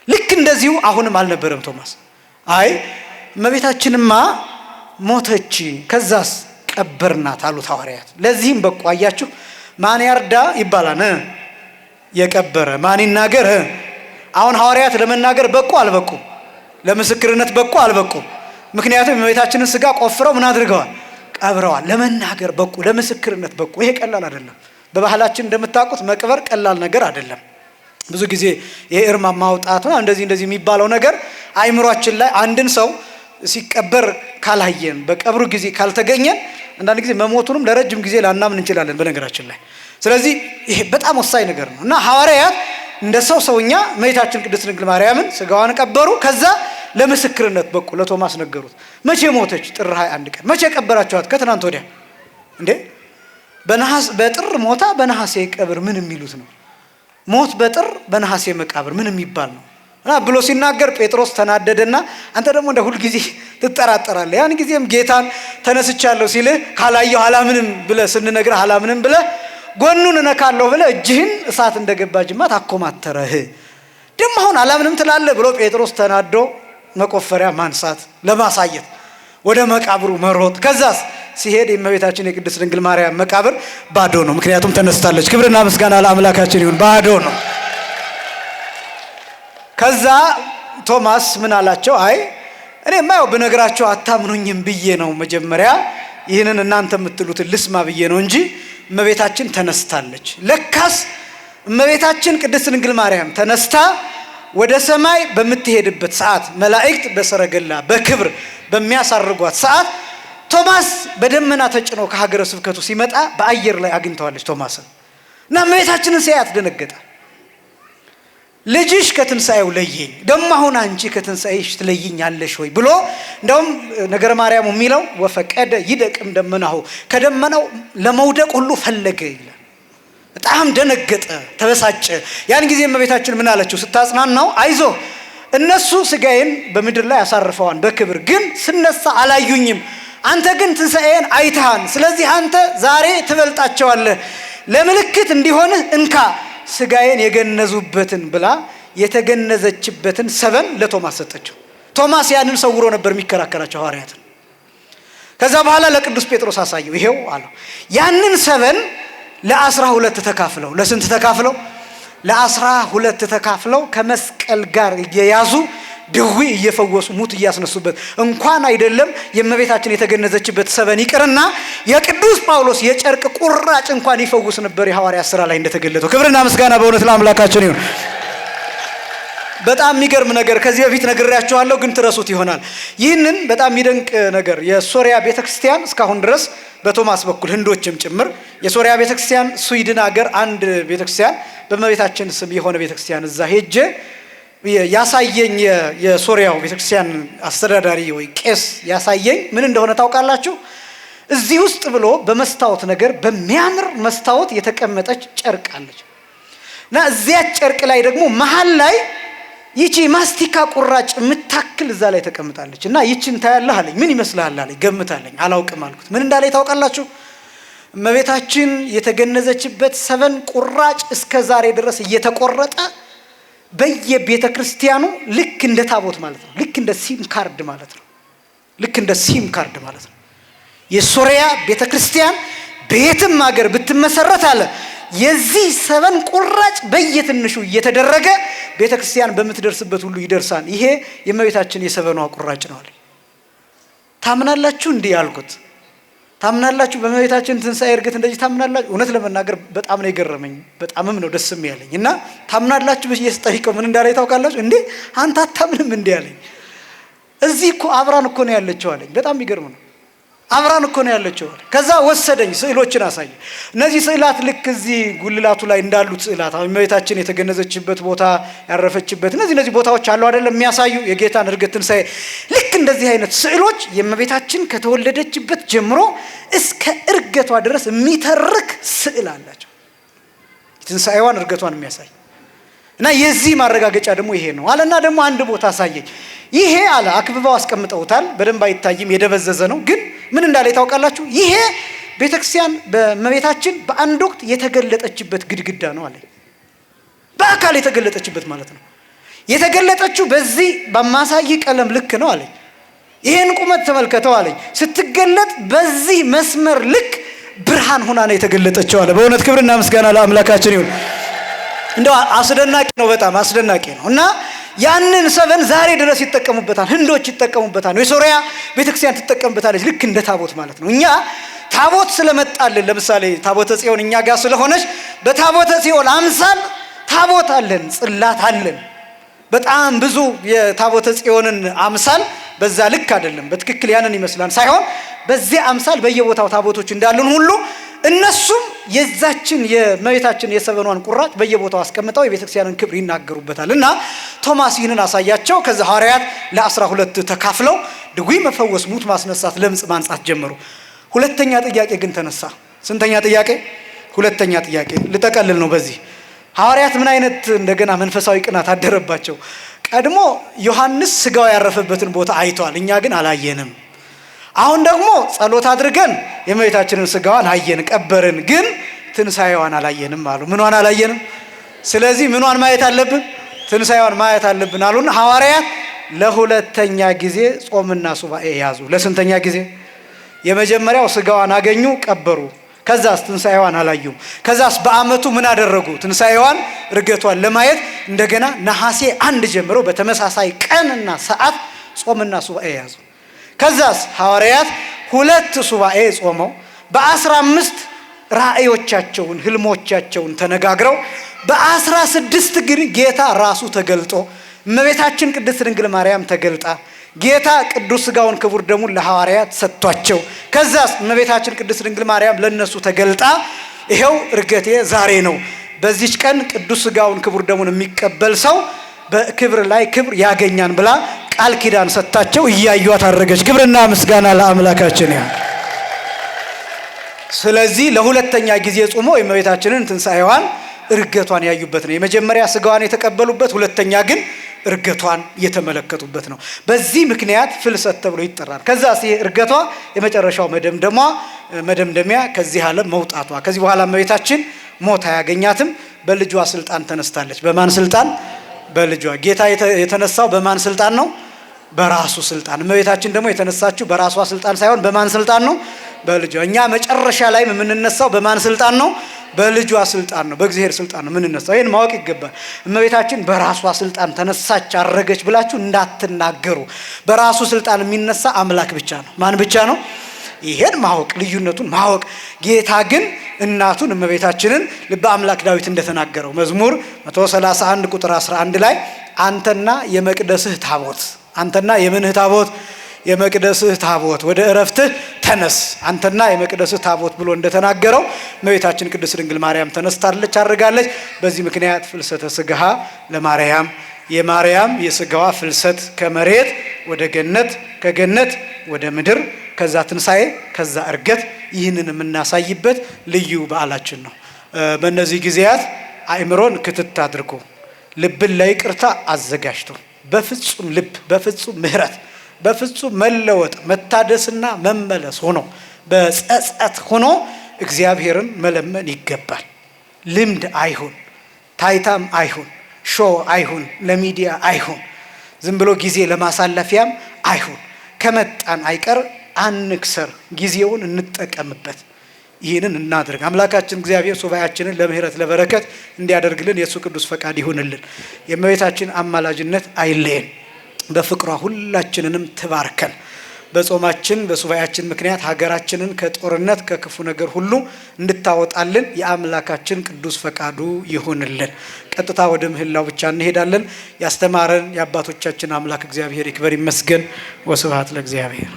ልክ እንደዚሁ አሁንም አልነበረም ቶማስ። አይ እመቤታችንማ ሞተች፣ ከዛስ ቀበርናት አሉት ሐዋርያት። ለዚህም በቁ። አያችሁ፣ ማን ያርዳ ይባላል የቀበረ፣ ማን ይናገር? አሁን ሐዋርያት ለመናገር በቁ አልበቁም? ለምስክርነት በቁ አልበቁም? ምክንያቱም የእመቤታችንን ስጋ ቆፍረው ምን አድርገዋል? ቀብረዋል። ለመናገር በቁ፣ ለምስክርነት በቁ። ይሄ ቀላል አይደለም። በባህላችን እንደምታውቁት መቅበር ቀላል ነገር አይደለም። ብዙ ጊዜ ይሄ እርማ ማውጣት ነው እንደዚህ እንደዚህ የሚባለው ነገር አይምሯችን ላይ አንድን ሰው ሲቀበር ካላየን በቀብሩ ጊዜ ካልተገኘን አንዳንድ ጊዜ መሞቱንም ለረጅም ጊዜ ላናምን እንችላለን በነገራችን ላይ። ስለዚህ ይሄ በጣም ወሳኝ ነገር ነው እና ሐዋርያት እንደ ሰው ሰውኛ እመቤታችን ቅድስት ድንግል ማርያምን ስጋዋን ቀበሩ። ከዛ ለምስክርነት በቁ። ለቶማስ ነገሩት። መቼ ሞተች? ጥር 21 ቀን። መቼ ቀበራችኋት? ከትናንት ወዲያ። እንዴ በነሐስ በጥር ሞታ በነሐሴ ቀብር ምን የሚሉት ነው? ሞት በጥር በነሐሴ መቃብር ምን የሚባል ነው? እና ብሎ ሲናገር ጴጥሮስ ተናደደና አንተ ደግሞ እንደ ሁል ጊዜ ትጠራጠራለህ። ያን ጊዜም ጌታን ተነስቻለሁ ሲልህ ካላየሁ አላምንም ብለህ ስንነግርህ አላምንም ብለህ ጎኑን እነካለሁ ብለህ እጅህን እሳት እንደገባ ጅማት አኮማተረህ። ደግሞ አሁን አላምንም ትላለህ ብሎ ጴጥሮስ ተናዶ መቆፈሪያ ማንሳት ለማሳየት ወደ መቃብሩ መሮጥ። ከዛስ ሲሄድ የእመቤታችን የቅድስት ድንግል ማርያም መቃብር ባዶ ነው። ምክንያቱም ተነስታለች። ክብርና ምስጋና ለአምላካችን ይሁን። ባዶ ነው። ከዛ ቶማስ ምን አላቸው? አይ እኔማ ያው ብነግራችሁ አታምኑኝም ብዬ ነው፣ መጀመሪያ ይህንን እናንተ የምትሉትን ልስማ ብዬ ነው እንጂ እመቤታችን ተነስታለች። ለካስ እመቤታችን ቅድስት ድንግል ማርያም ተነስታ ወደ ሰማይ በምትሄድበት ሰዓት መላእክት በሰረገላ በክብር በሚያሳርጓት ሰዓት ቶማስ በደመና ተጭኖ ከሀገረ ስብከቱ ሲመጣ በአየር ላይ አግኝተዋለች ቶማስን። እና እመቤታችንን ሲያያት ደነገጠ። ልጅሽ ከትንሣኤው ለየኝ፣ ደግሞ አሁን አንቺ ከትንሣኤሽ ትለይኛለሽ ወይ ብሎ እንደውም ነገረ ማርያሙ የሚለው ወፈቀደ ይደቅም ደመናሁ፣ ከደመናው ለመውደቅ ሁሉ ፈለገ ይላል። በጣም ደነገጠ፣ ተበሳጨ። ያን ጊዜ እመቤታችን ምን አለችው ስታጽናናው? አይዞ እነሱ ስጋዬን በምድር ላይ አሳርፈዋል በክብር ግን ስነሳ አላዩኝም፣ አንተ ግን ትንሣኤን አይተሃን፣ ስለዚህ አንተ ዛሬ ትበልጣቸዋለህ፣ ለምልክት እንዲሆንህ እንካ ስጋዬን የገነዙበትን ብላ የተገነዘችበትን ሰበን ለቶማስ ሰጠችው። ቶማስ ያንን ሰውሮ ነበር የሚከራከራቸው ሐዋርያትን። ከዛ በኋላ ለቅዱስ ጴጥሮስ አሳየው፣ ይሄው አለው። ያንን ሰበን ለ12 ተካፍለው፣ ለስንት ተካፍለው? ለ12 ተካፍለው ከመስቀል ጋር እየያዙ ድዊ እየፈወሱ ሙት እያስነሱበት እንኳን አይደለም የእመቤታችን የተገነዘችበት ሰበን ይቅርና የቅዱስ ጳውሎስ የጨርቅ ቁራጭ እንኳን ይፈውስ ነበር የሐዋርያት ሥራ ላይ እንደተገለጠው። ክብርና ምስጋና በእውነት ለአምላካችን ይሁን። በጣም የሚገርም ነገር ከዚህ በፊት ነግሬያችኋለሁ፣ ግን ትረሱት ይሆናል። ይህንን በጣም የሚደንቅ ነገር የሶሪያ ቤተክርስቲያን እስካሁን ድረስ በቶማስ በኩል ህንዶችም ጭምር የሶሪያ ቤተክርስቲያን ስዊድን ሀገር አንድ ቤተክርስቲያን በእመቤታችን ስም የሆነ ቤተክርስቲያን እዛ ሄጄ ያሳየኝ የሶሪያው ቤተክርስቲያን አስተዳዳሪ ወይ ቄስ ያሳየኝ ምን እንደሆነ ታውቃላችሁ? እዚህ ውስጥ ብሎ በመስታወት ነገር በሚያምር መስታወት የተቀመጠች ጨርቅ አለች። እና እዚያ ጨርቅ ላይ ደግሞ መሃል ላይ ይቺ ማስቲካ ቁራጭ የምታክል እዛ ላይ ተቀምጣለች። እና ይቺን ታያለህ አለኝ። ምን ይመስልሃል አለኝ። ገምታለኝ። አላውቅም አልኩት። ምን እንዳለኝ ታውቃላችሁ? እመቤታችን የተገነዘችበት ሰበን ቁራጭ እስከ ዛሬ ድረስ እየተቆረጠ በየቤተ ክርስቲያኑ ልክ እንደ ታቦት ማለት ነው። ልክ እንደ ሲም ካርድ ማለት ነው። ልክ እንደ ሲም ካርድ ማለት ነው። የሶሪያ ቤተ ክርስቲያን በየትም ሀገር ብትመሰረት አለ የዚህ ሰበን ቁራጭ በየትንሹ እየተደረገ ቤተ ክርስቲያን በምትደርስበት ሁሉ ይደርሳል። ይሄ የእመቤታችን የሰበኗ ቁራጭ ነው አለ። ታምናላችሁ? እንዲህ አልኩት። ታምናላችሁ? በእመቤታችን ትንሣኤ እርገት እንደዚህ ታምናላችሁ? እውነት ለመናገር በጣም ነው የገረመኝ፣ በጣምም ነው ደስም ያለኝ። እና ታምናላችሁ ብዬ ስጠይቀው ምን እንዳለኝ ታውቃላችሁ? እንዴ አንተ አታምንም እንዲህ አለኝ። እዚህ እኮ አብራን እኮ ነው ያለችው አለኝ። በጣም የሚገርም ነው። አብራን እኮ ነው ያለችው። ከዛ ወሰደኝ፣ ስዕሎችን አሳየ። እነዚህ ስዕላት ልክ እዚህ ጉልላቱ ላይ እንዳሉት ስዕላት አሁን እመቤታችን የተገነዘችበት ቦታ ያረፈችበት እነዚህ ቦታዎች አሉ አይደለም የሚያሳዩ የጌታን እርገት ትንሣኤ። ልክ እንደዚህ አይነት ስዕሎች የእመቤታችን ከተወለደችበት ጀምሮ እስከ እርገቷ ድረስ የሚተርክ ስዕል አላቸው። ትንሣኤዋን እርገቷን የሚያሳይ እና የዚህ ማረጋገጫ ደግሞ ይሄ ነው አለና ደግሞ አንድ ቦታ አሳየኝ። ይሄ አለ አክብበው አስቀምጠውታል። በደንብ አይታይም፣ የደበዘዘ ነው። ግን ምን እንዳለ ታውቃላችሁ? ይሄ ቤተክርስቲያን በእመቤታችን በአንድ ወቅት የተገለጠችበት ግድግዳ ነው አለ። በአካል የተገለጠችበት ማለት ነው። የተገለጠችው በዚህ በማሳይ ቀለም ልክ ነው አለኝ። ይሄን ቁመት ተመልከተው አለኝ። ስትገለጥ በዚህ መስመር ልክ ብርሃን ሆና ነው የተገለጠችው አለ። በእውነት ክብርና ምስጋና ለአምላካችን ይሁን። እንደው አስደናቂ ነው፣ በጣም አስደናቂ ነው። እና ያንን ሰበን ዛሬ ድረስ ይጠቀሙበታል፣ ህንዶች ይጠቀሙበታል፣ የሶሪያ ቤተክርስቲያን ትጠቀምበታለች። ልክ እንደ ታቦት ማለት ነው። እኛ ታቦት ስለመጣልን ለምሳሌ ታቦተ ጽዮን እኛ ጋር ስለሆነች በታቦተ ጽዮን አምሳል ታቦት አለን፣ ጽላት አለን። በጣም ብዙ የታቦተ ጽዮንን አምሳል በዛ ልክ አይደለም፣ በትክክል ያንን ይመስላል ሳይሆን በዚህ አምሳል በየቦታው ታቦቶች እንዳሉን ሁሉ እነሱም የዛችን የእመቤታችን የሰበኗን ቁራጭ በየቦታው አስቀምጠው የቤተክርስቲያንን ክብር ይናገሩበታል። እና ቶማስ ይህንን አሳያቸው። ከዛ ሐዋርያት ለ12 ተካፍለው ድውይ መፈወስ፣ ሙት ማስነሳት፣ ለምጽ ማንጻት ጀመሩ። ሁለተኛ ጥያቄ ግን ተነሳ። ስንተኛ ጥያቄ? ሁለተኛ ጥያቄ። ልጠቀልል ነው በዚህ። ሐዋርያት ምን አይነት እንደገና መንፈሳዊ ቅናት አደረባቸው? ቀድሞ ዮሐንስ ስጋው ያረፈበትን ቦታ አይቷል፣ እኛ ግን አላየንም። አሁን ደግሞ ጸሎት አድርገን የእመቤታችንን ስጋዋን አየን፣ ቀበርን፣ ግን ትንሣኤዋን አላየንም አሉ። ምኗን አላየንም? ስለዚህ ምኗን ማየት አለብን? ትንሣኤዋን ማየት አለብን አሉና ሐዋርያት ለሁለተኛ ጊዜ ጾምና ሱባኤ ያዙ። ለስንተኛ ጊዜ? የመጀመሪያው ስጋዋን አገኙ፣ ቀበሩ። ከዛስ ትንሣኤዋን አላዩም። ከዛስ በአመቱ ምን አደረጉ? ትንሣኤዋን እርገቷን ለማየት እንደገና ነሐሴ 1 ጀምሮ በተመሳሳይ ቀንና ሰዓት ጾምና ሱባኤ ያዙ። ከዛስ ሐዋርያት 2 ሱባኤ ጾመው በ15 ራእዮቻቸውን ህልሞቻቸውን ተነጋግረው በ16 ግን ጌታ ራሱ ተገልጦ እመቤታችን ቅድስት ድንግል ማርያም ተገልጣ ጌታ ቅዱስ ስጋውን ክቡር ደሙን ለሐዋርያት ሰጥቷቸው ከዛስ እመቤታችን ቅድስት ድንግል ማርያም ለነሱ ተገልጣ ይሄው እርገቴ ዛሬ ነው፣ በዚች ቀን ቅዱስ ስጋውን ክቡር ደሙን የሚቀበል ሰው በክብር ላይ ክብር ያገኛል ብላ ቃል ኪዳን ሰጥታቸው እያዩአት አረገች። ክብርና ምስጋና ለአምላካችን ይሁን። ስለዚህ ለሁለተኛ ጊዜ ጾመው የእመቤታችንን ትንሣኤዋን እርገቷን ያዩበት ነው። የመጀመሪያ ስጋዋን የተቀበሉበት፣ ሁለተኛ ግን እርገቷን የተመለከቱበት ነው። በዚህ ምክንያት ፍልሰት ተብሎ ይጠራል። ከዛስ ይሄ እርገቷ የመጨረሻው መደምደሚያ ከዚህ ዓለም መውጣቷ። ከዚህ በኋላ እመቤታችን ሞት አያገኛትም። በልጇ ስልጣን ተነስታለች። በማን ስልጣን? በልጇ። ጌታ የተነሳው በማን ስልጣን ነው? በራሱ ስልጣን። እመቤታችን ደግሞ የተነሳችው በራሷ ስልጣን ሳይሆን በማን ስልጣን ነው? በልጇ። እኛ መጨረሻ ላይ የምንነሳው በማን ስልጣን ነው? በልጇ ስልጣን ነው፣ በእግዚአብሔር ስልጣን ነው የምንነሳው። ይሄን ማወቅ ይገባል። እመቤታችን በራሷ ስልጣን ተነሳች አረገች ብላችሁ እንዳትናገሩ። በራሱ ስልጣን የሚነሳ አምላክ ብቻ ነው። ማን ብቻ ነው? ይሄን ማወቅ፣ ልዩነቱን ማወቅ። ጌታ ግን እናቱን እመቤታችንን ልበ አምላክ ዳዊት እንደተናገረው መዝሙር 131 ቁጥር 11 ላይ አንተና የመቅደስህ ታቦት፣ አንተና የምንህ ታቦት? የመቅደስህ ታቦት ወደ እረፍትህ ተነስ፣ አንተና የመቅደስህ ታቦት ብሎ እንደተናገረው እመቤታችን ቅድስት ድንግል ማርያም ተነስታለች፣ አድርጋለች። በዚህ ምክንያት ፍልሰተ ስጋሃ ለማርያም፣ የማርያም የስጋዋ ፍልሰት ከመሬት ወደ ገነት፣ ከገነት ወደ ምድር፣ ከዛ ትንሳኤ፣ ከዛ እርገት፣ ይህንን የምናሳይበት ልዩ በዓላችን ነው። በእነዚህ ጊዜያት አእምሮን ክትት አድርጎ ልብን ለይቅርታ አዘጋጅቶ በፍጹም ልብ በፍጹም ምህረት በፍጹም መለወጥ መታደስና መመለስ ሆኖ በጸጸት ሆኖ እግዚአብሔርን መለመን ይገባል። ልምድ አይሁን፣ ታይታም አይሁን፣ show አይሁን፣ ለሚዲያ አይሁን፣ ዝም ብሎ ጊዜ ለማሳለፊያም አይሁን። ከመጣን አይቀር አንክሰር፣ ጊዜውን እንጠቀምበት። ይህንን እናድርግ። አምላካችን እግዚአብሔር ሱባኤያችንን ለምሕረት ለበረከት እንዲያደርግልን የእሱ ቅዱስ ፈቃድ ይሁንልን። የእመቤታችን አማላጅነት አይለየን። በፍቅሯ ሁላችንንም ትባርከን። በጾማችን በሱባኤያችን ምክንያት ሀገራችንን ከጦርነት ከክፉ ነገር ሁሉ እንድታወጣልን የአምላካችን ቅዱስ ፈቃዱ ይሁንልን። ቀጥታ ወደ ምህላው ብቻ እንሄዳለን። ያስተማረን የአባቶቻችን አምላክ እግዚአብሔር ይክበር ይመስገን። ወስብሐት ለእግዚአብሔር።